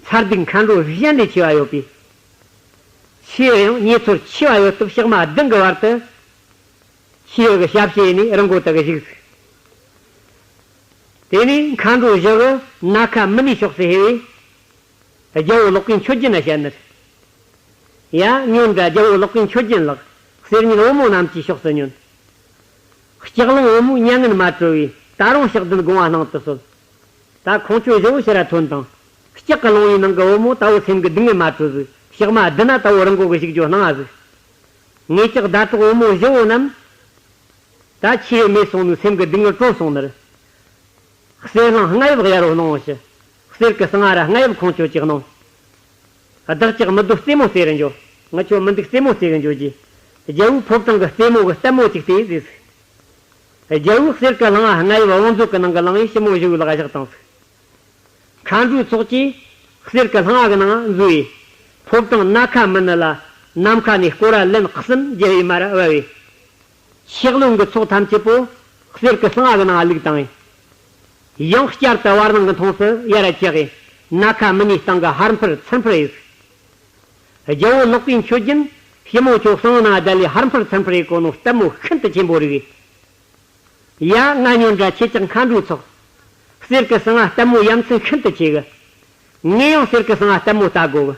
མཚར་སྡུག་མཁའ་འགྲོ་གཞན་ལས་ཆེ་བ་ཡོད་པས། ཆུ་ཡི་ཡང་མྱེས་ཚོར་ཆེ་བ་ཡོད་སྟབས་ཞག་མ་བདུན་གྱི་བར་དུ། ཆུ་ཡི་གི་ཞབས་ཕྱི་ནས་རི་མགོ་དག་གི་བཞུགས་ཟིག། དེ་ནས་མཁའ་འགྲོ་བཞི་གིས་ནཱ་ཁ་མུ་ནེའི་ཕྱོགས་སུ་ཕེབས་པས། རྒྱལ་པོ་ལོག་པའི་མཆོད་སྦྱིན་ན་བཤད་ནི། ཡ་ཉོན་དྲ། རྒྱལ་པོ་ལོག་པའི་མཆོད་སྦྱིན་ལགས། གསེར་ཉིད་བུ་མོ་རྣམས་ཀྱི་ཕྱོགས་སུ་ཉོན། ལྕགས་ལུང་བུ་མོས་མྱ་ངན་མ་གྲོལ་བས་ད་རུང་ཕྱག་བདུན་དགོངས་པ་གནང་དུ་གསོལ། ད་ཁོང་ཁྱོད་བཞི་བོ་ཕྱིར་ར་ཐོན་དང་། ལྕགས་ཀྱི་ལུང་བའི་ནང་གི་བུ་མོ་ད་བོ་སེམས་ཀྱི་སྡུག་བསྔལ་མ་གྲོལ་ཟིག། ཞག་མ་བདུན་ན་ད་བོ་རི་མགོ་གི་བཞུགས་རྒྱུ་གནང་ང་ཟིག། ངེད་ཅག་ཟླ་གྲོགས་བུ་མོ་བཞི་བོ་རྣམས། ད་ཆུ་ཡི་མེ་སོང་ནས་སེམས་ཀྱི་སྡུག་བསྔལ་གྲོལ་སོང་ནི་རེད། གསེར་གླིང་རྔ་ཡབ་གཡར་བོ་གནང་ངོ་ཤི། གསེར་གྱི་གསང་བ་ར་རྔ་ཡབ་ཁོང་ཁྱོད་ཅིག་གནང་། བདག་ཅག་མི་སྡོད་རྩེད་མོ་རྩེ་རུ་འགྱོ། ང་ཁྱོད་མི་འདུག་རྩེད་མོ་རྩེ་གི་འགྱོ་རྒྱུ། རྒྱལ་པོའི་ཕོ་བྲང་གི་རྩེད་མོ་གི་ལྟད་མོ་ཅིག་ལྟོས་ཟེར། རྒྱལ་པོས་གསེར་གྱི་གླང་བ་རྔ་ཡབ་བང་མཛོད་ཀྱི་ནང་གི་བླངས་པས་ཞི་མོ་བཞི་བོའི་ལག་བཞག་བཏང་ཟིག། མཁའ་འགྲོའི་ཚོགས་ཀྱིས་གསེར་གྱི་གླང་བ་གི་ནང་འཛུལ་བས། ཕོ་བྲང་ནཱ་ཁ་མུ་ནེ་ལ་ནམ་མཁའ་ནས་སྐོར་ར་ལན་གསུམ་བརྒྱབ་པའི་མར་བབས་པས། ལྕགས་ལུང་གི་ཚོགས་ཐམས་ཅད་པོ་གསེར་གྱི་གསང་བ་གི་ནང་བླུགས་བཏང་བས། ཡང་བསྐྱར་དུ་བར་སྣང་གི་མཐོངས་སུ་ཡར་བཀྱགས་པས། ནཱ་ཁ་མུ་ནེའི་སྟེང་གི་ཧར་འཕུར་ཚུར་འཕུར་ཡེད། རྒྱལ་པོ་ལོག་པའི་མཆོད་སྦྱིན་ཞི་མོ་ཁྱོད་གསང་བའི་ནང་བསྡད་ལས་ཧར་འཕུར་ཚུར་འཕུར་ཡེད་གོ་ནོ་ལྟད་མོ་ཤིན་ཏུ་ཆེན་པོ་རིག་གས། ཡ། ང་ཉོན་དྲ་ཁྱེད་ཅག་མཁའ་འགྲོའི་ཚོགས། གསེར་གྱི་གསང་བ་ལྟད་མོ་ཡ་མཚན་ཤིན་ཏུ་ཆེ་གི། ངས་ཡང་གསེར་གྱི་གསང་བ་ལྟད་མོ་ལྟ་དགོ་གི།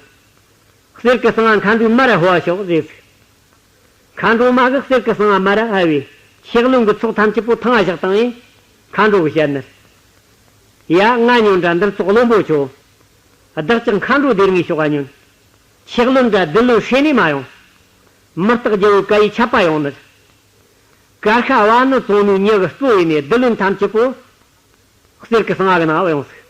གསེར་གྱི་གསང་བ་མཁའ་འགྲོའི་མ་ར་ཧོ་བ་ཤོག་ཟེར་ཟིག། མཁའ་འགྲོ་མ་གི་གསེར་གྱི་གསང་བ་མ་ར་ཧ་བས་ཆེ་བློན་གྱི་ཚོགས་ཐམས་ཅད་པོ་ཐང་ང་བཞག་བཏང་ངས་མཁའ་འགྲོ་གི་ཞལ་ནས། ཡ། ང་ཉོན་དྲ་འདིར་ཚོགས་བློན་པོ་ཁྱོད། བདག་ཅག་མཁའ་འགྲོ་སྡེ་ལྔའི་ཕྱོགས་ཀ་ཉོན། ཆེ་བློན་དྲ་སྡེ་བློན་ཧྲེ་ནས་མ་ཡོང་། མི་རྟག་རྒྱལ་བོའི་བཀའ་ཡིས་ཆད་པ་ཡོང་ནི། ཀར་ཤ་བ་ནི་བཙོང་ནུས་མྱི་གི་གཙོ་ཡིན་ནས་སྡེ་བློན་ཐམས་ཅད་པོ་གསེར་གྱི་གསང་བ་གི་ནང་བ་ཡོང་ཟིག།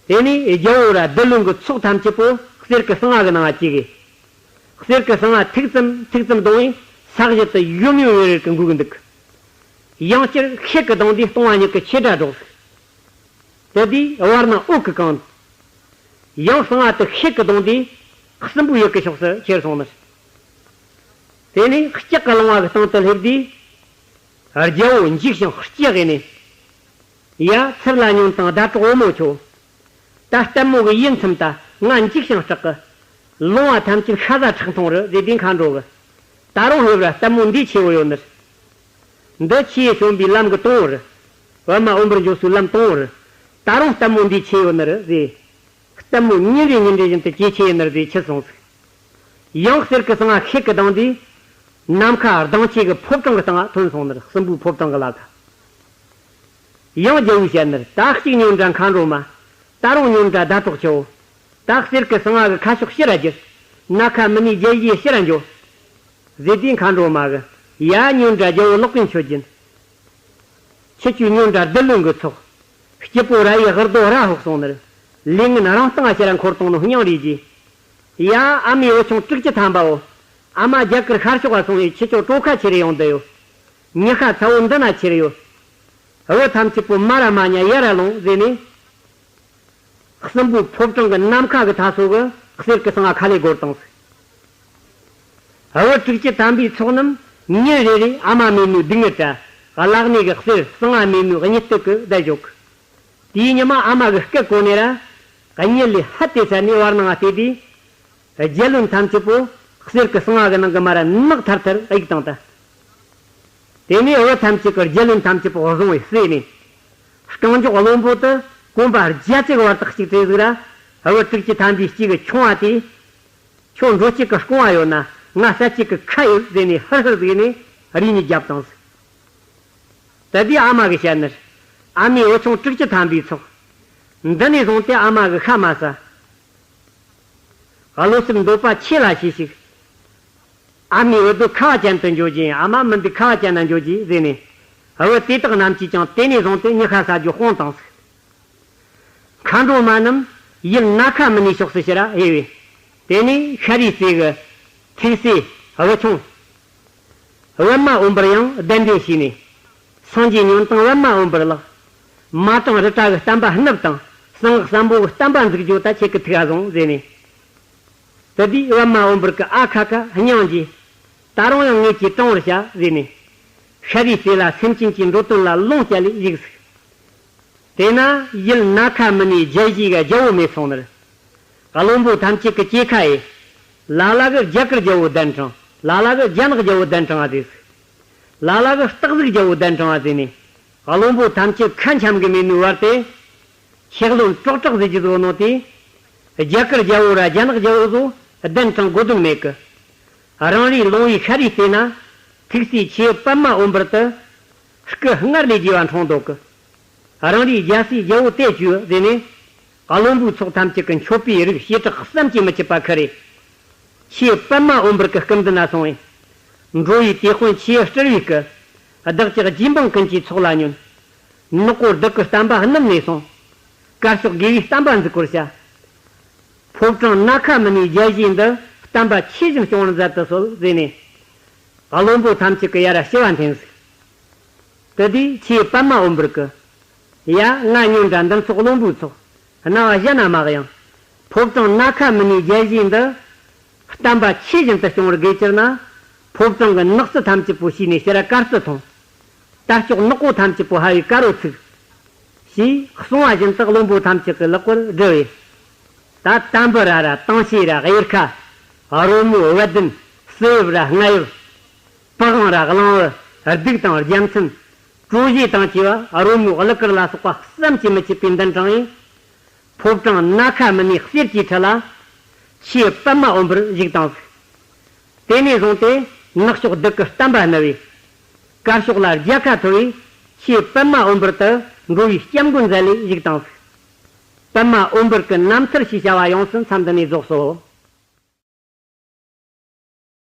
དེ་ནས་རྒྱལ་བོ་ར་སྡེ་བློན་གྱི་ཚོགས་ཐམས་ཅད་པོ་གསེར་གྱི་གསང་བ་གི་ནང་བ་བཅུག་གི། གསེར་གྱི་གསང་བ་ཐིག་ཙམ་ཐིག་ཙམ་བརྡུངས་བས་ས་གཞི་དུ་ཡོམ་ཡོམ་ཡོ་རེར་གི་འགུག་གི་འདུག། ཡང་བསྐྱར་ཤེད་ཀྱི་གདོང་འདིས་སྟོང་བ་ཉིད་ཀྱི་ཆོས་སྒྲ་སྒྲོགས་ཟིག། དེ་དུས་བར་སྣང་འོད་ཀྱིས་གང་། ཡང་གསང་བ་དེ་ཤེད་ཀྱི་གདོང་དེ་སྲིན་པོའི་ཡུལ་གྱི་ཕྱོགས་སུ་ཁྱེར་སོང་ནི། དེ་ནས་ལྕགས་ཀྱི་ལུང་བ་གི་སྟེང་དུ་སླེབས་དུས། རྒྱལ་བོ་འཇིགས་ཤིང་སྐྲག་གི་ནས། ཡ། ཚུར་ལ་ཉོན་དང་ཟླ་གྲོགས་བུ་མོ་ཁྱོད། ད་ལྟད་མོ་གི་ཡིད་ཚིམ་ད། ང་འཇིགས་ཤིང་སྐྲག་གི། ལུང་བ་ཐམས་ཅད་ཤ་ཟ་ཁྲག་འཐུང་རེད་ཟེར་དུས་མཁའ་འགྲོ་གི། ད་རུང་ཧེ་བ་ལྟད་མོ་འདི་ཆེ་བོ་ཡོད་ནི། འདི་ཆོས་བྱོན་པའི་ལམ་གྱི་དང་པོ་རེད། པདྨ་འོད་འབར་འགྱོ་སའི་ལམ་དང་པོ་རེད། ད་རུང་ལྟད་མོ་འདི་ཆེ་ཡོད་ནི་རེད་ཟེར། ལྟད་མོ་ཉིན་རེ་ཉིན་རེ་བཞིན་དུ་ཇེ་ཆེ་ཡིན་ནི་རེད་ཟེར་ཁྱེར་སོང་ཟིག། ཡང་གསེར་གྱི་གསང་བ་ཤེད་ཀྱི་གདོང་དེ། ནམ་མཁའ་ལྡིང་ཆེ་གི་ཕོ་བྲང་གི་སྟེང་ཐོན་སོང་ནི་རེད། སྲིན་པོའི་ཕོ་བྲང་གི་ལ་ཁ། ཡང་རྒྱལ་བོས་བཤད་ནི་རེད། ད་གཅིག་ཉོན་དྲ་མཁའ་འགྲོ་མ། ད་རུང་ཉོན་དྲ་ཟླ་གྲོགས་ཁྱོད། ད་གསེར་གྱི་གསང་བ་གི་ཁ་ཕྱོགས་ཕྱིར་ར་བསྒྱུར། ནམ་མཁའ་མི་གནས་རྒྱལ་བའི་ཕྱིར་ར་འགྱོ། ཟེར་དུས་མཁའ་འགྲོ་མ་གི། ཡ། ཉོན་དྲ་རྒྱལ་བོ་ལོག་གིན་མཆོད་སྦྱིན། ཁྱེད་ཆོས་ཉོན་དྲ་སྡེ་བློན་གྱི་ཚོགས། སྐྱིད་པོ་ར་ཡི་ཧར་རྡོ་ར་ཧོག་སོང་ནི་རེད། ལས་ངན་རང་སྟེང་ང་ཕྱིར་ར་འཁོར་བཏང་ནོ་སྙིང་རེ་རྗེ། ཡ། ཨ་མའི་བུ་ཆུང་དྲུག་ཅུ་ཐམ་པའོ། ཨ་མ་རྒྱ་གར་ཤར་ཕྱོགས་ལ་སོང་བས་ཁྱེད་ཆོ་གྲོ་ཁ་ཁྱེར་རེ་ཡོང་བསྡད་ཡོད། ཉི་ཤ་ཚ་བོ་འདི་ན་ཁྱེར་ཡོད། བུ་ཐམས་ཅད་པོ་མ་ར་མ་ཉལ་ཡར་ར་ལོངས་ཟེར་ནས། སྲིན་པོའི་ཕོ་བྲང་གི་ནམ་མཁའ་གི་མཐའ་སོ་གི་གསེར་གྱི་གསང་བ་ཁ་ལས་བསྒོར་བཏང་ཟིག། བུ་དྲུག་ཅུ་ཐམ་པའི་ཚོགས་རྣམས་ཉིན་རེ་རེ་ཨ་མ་མེད་ནོའི་སྡུག་བསྔལ་ར་བརླག་ནས་གི་གསེར་གསང་བ་མེད་ནོའི་གཉིད་སྟུག་གི་བསྡད་ཡོད་གི། དེའི་ཉི་མ་ཨ་མ་གི་སྐད་གོ་ནས་ར་གཉིད་ལས་ཧད་དེ་ཚར་ནས་བར་སྣང་ང་བལྟས་དུས། རྒྱལ་བློན་ཐམས་ཅད་པོ་གསེར་གྱི་གསང་བ་གི་ནང་གི་མ་ར་ནག་ཐར་ཐར་གཡུགས་བཏང་ད། དེ་ནས་བུ་ཐམས་ཅད་ཀྱི་རྒྱལ་བློན་ཐམས་ཅད་པོ་བཟུང་བས་བསད་ནས། རྐང་མགྱོགས་བློན་པོ་དེ་གོམ་པ་རྒྱ་ཆེ་གི་བར་དག་ཅིག་བྲོས་ཟིག་ར། བུ་དྲུག་ཅུ་ཐམ་པའི་གཅིག་གི་ཆུང་བ་དེས། ཁྱོད་འགྲོ་སྐྱིད་ཀྱི་རྐང་བ་ཡོད་ན་ང་ཟ་སྐྱིད་ཀྱི་ཁ་ཡོད་ཟེར་ནས་ཧར་ཧར་ཟིག་ནས་རིག་ནས་རྒྱབ་བཏང་ཟིག། དེ་དུས་ཨ་མ་གིས་བཤད་ནི། ཨ་མའི་བུ་ཆུང་དྲུག་ཅུ་ཐམ་པའི་ཚོགས། འདི་ནས་བཟུང་སྟེ་ཨ་མ་གི་ཤ་མ་ཟ། བློ་སེམས་འདོད་པ་ཆེ་ལ་བྱས་ཤིག། ཨ་མའི་འུར་རྡོ་ཁ་བ་ཅན་དུ་འགྱོ་རྒྱུ་ཡིན། ཨ་མ་མི་འདུག་ཁ་བ་ཅན་ན་འགྱོ་རྒྱུ་ཡིན་ཟེར་ནས། བུ་དེ་དག་རྣམས་ཀྱིས་ཀྱང་དེ་ནས་བཟུང་སྟེ་ཉི་ཤ་ཟ་རྒྱུ་སྤོང་བཏང་ཟིག། མཁའ་འགྲོ་མ་རྣམས་ཡུལ་ནམ་མཁའ་མི་གནས་ཕྱོགས་སུ་ཕྱིར་ལྷོད་པས། དེ་ནས་ཤཱ་རིའི་རྩེ་གི་ཐིག་སེ་བུ་ཆུང་། པདྨ་འོད་འབར་ཡང་གདན་འདྲེན་བྱས་ནས། སངས་རྒྱས་ཉོན་དང་པདྨ་འོད་འབར་ལགས། མ་ཏྲང་རི་བྲག་གི་བསྟན་པ་བསྣུབས་དང་གསང་སྔགས་སམ་བྷོ་གི་བསྟན་པ་འཛུགས་རྒྱུ་ད་ཁྱེད་ཀྱི་ཐུགས་ལ་བཟུང་ཟེར་ནས། དེ་དུས་པདྨ་འོད་འབར་གྱི་ཨ་ཁ་ཁ་སྙིང་རྗེ། ད་རུང་ཡང་ངེད་ཀྱི་དྲུང་བར་བྱ་ཟེར་ནས། ཤཱ་རིའི་རྩེ་ལ་སེམས་ཅན་གྱི་འགྲོ་དོན་ལ་ལོངས་སྤྱད་ལས་བཞུགས་ཟིག། དེས་ན་ཡུལ་ནམ་མཁའ་མི་གནས་རྒྱལ་བཞིའི་རྒྱལ་པོ་མེད་སོང་ནི། བློན་པོ་ཐམས་ཅད་ཀྱི་སྐྱེ་ཁ་ཡི། ལ་ལ་གི་རྒྱ་གར་རྒྱལ་པོ་གདན་དྲངས། ལ་ལ་གི་རྒྱ་ནག་རྒྱལ་པོ་གདན་དྲངས་པ་ཟེར། ལ་ལ་གི་སྟག་གཟིག་རྒྱལ་པོ་གདན་དྲངས་པ་ཟེར་ནས། བློན་པོ་ཐམས་ཅད་ཁ་འཆམ་གི་མེད་ནོའི་བར་དེ། ཆེ་བློན་ཀྲོག་ཀྲོག་ཟེར་གྱི་བཟོ་ནོ་དེ། རྒྱ་གར་རྒྱལ་པོ་ར་རྒྱ་ནག་རྒྱལ་པོ་བཟོ་གདན་དྲངས་དགོས་དོན་མེད་གི། རང་རེའི་ལུང་བའི་ཤཱ་རིའི་རྩེ་ན། ཐུགས་སྲས་ཆེ་པདྨ་འོད་འབར་དུ། སྐུ་སྔར་ལས་རྒྱས་པ་འཁྲུངས་འདུག་གི། རང་རེའི་རྒྱལ་སྲས་རྒྱལ་པོ་དེ་བཅོས་ཟེར་ནས། བློན་པོའི་ཚོགས་ཐམས་ཅད་ཀྱི་མཆོད་པའི་རིགས་བྱེ་བྲག་བསམ་གྱིས་མི་ཁྱབ་པ་ཁུར་རེ། ཆེ་པདྨ་འོད་འབར་གྱི་སྐུ་མདུན་ན་སོང་བས། འགྲོ་བའི་དེད་དཔོན་ཆེ་སྤྲུལ་པའི་སྐུ། བདག་ཅག་རྗེ་འབངས་ཀུན་གྱི་ཚོགས་ལ་ཉོན། ནག་པོ་བདག་གི་བསྟན་པ་བསྣུབས་ནས་སོང་། དཀར་ཕྱོགས་དགེ་བའི་བསྟན་པ་འཛུགས་པར་བྱ། ཕོ་བྲང་ནམ་མཁའ་མི་གནས་རྒྱལ་བཞིའི་འདི། བསྟན་པ་ཆེ་ཞིང་སྐྱོང་བར་མཛད་དུ་གསོལ་ཟེར་ནས། བློན་པོ་ཐམས་ཅད་ཀྱིས་ཡར་ཞུ་བ་འཐེན་ཟིག། དེ་དུས་ཆེ་པདྨ་འོད་འབར་གྱིས། ཡ། ང་ཉོན་དྲ་འདི་ཚོགས་བློན་པོའི་ཚོགས། སྣང་བ་གཞན་ན་མ་གཡེང་། ཕོ་བྲང་ནམ་མཁའ་མི་གནས་རྒྱལ་བཞིའི་འདི། བསྟན་པ་ཆེ་བཞིན་དུ་སྐྱོང་བར་དགོས་གྱུར་ན། ཕོ་བྲང་གི་ནགས་ཚལ་ཐམས་ཅད་པོ་ཕྱིས་ནས་ཕྱིར་དཀར་རྩི་འཐུང་། དར་ལྕོག་ནག་པོ་ཐམས་ཅད་པོ་ཕ་བའི་དཀར་པོ་ཚུགས། ཞེས་གསུངས་པ་བཞིན་དུ་བློན་པོ་ཐམས་ཅད་ཀྱི་ལག་པར་བསྒྲུབས་པས། ད་དམ་བུ་ར་ར་དང་ཤེས་ར་གཡེར་ཁ། རོལ་མོ་བད་དན། སིལ་བུ་ར་རྔ་ཡབ། པི་ཝང་ར་གླང་བུ། གདུགས་དང་རྒྱལ་མཚན། གྲོ་བཞེས་དང་བཅས་པ་རོལ་མོའི་གླུ་གར་ལ་སོགས་པ་བསམ་གྱིས་མི་ཁྱབ་པས་འདོན་དྲངས་ཡས། ཕོ་བྲང་ནམ་མཁའ་མི་གནས་གསེར་གྱི་ཁྲི་ལ། ཆོས་པདྨ་འོད་འབར་བཞུགས་བཏང་ཟིག། དེ་ནས་བཟུང་སྟེ་ནག་ཕྱོགས་གདུགས་ཀྱི་བསྟན་པ་བསྣུབས་པས། དཀར་ཕྱོགས་ལ་རྒྱལ་ཁ་ཐོབ་པས། ཆོས་པདྨ་འོད་འབར་དུ་འགྲོ་བའི་སྐྱབས་མགོན་མཛད་ལས་བཞུགས་བཏང་ཟིག། པདྨ་འོད་འབར་གྱི་རྣམ་ཐར་ཞེས་བྱ་བ་ཡོངས་སུ་མཚམས་འདི་ནས་རྫོགས་སོ།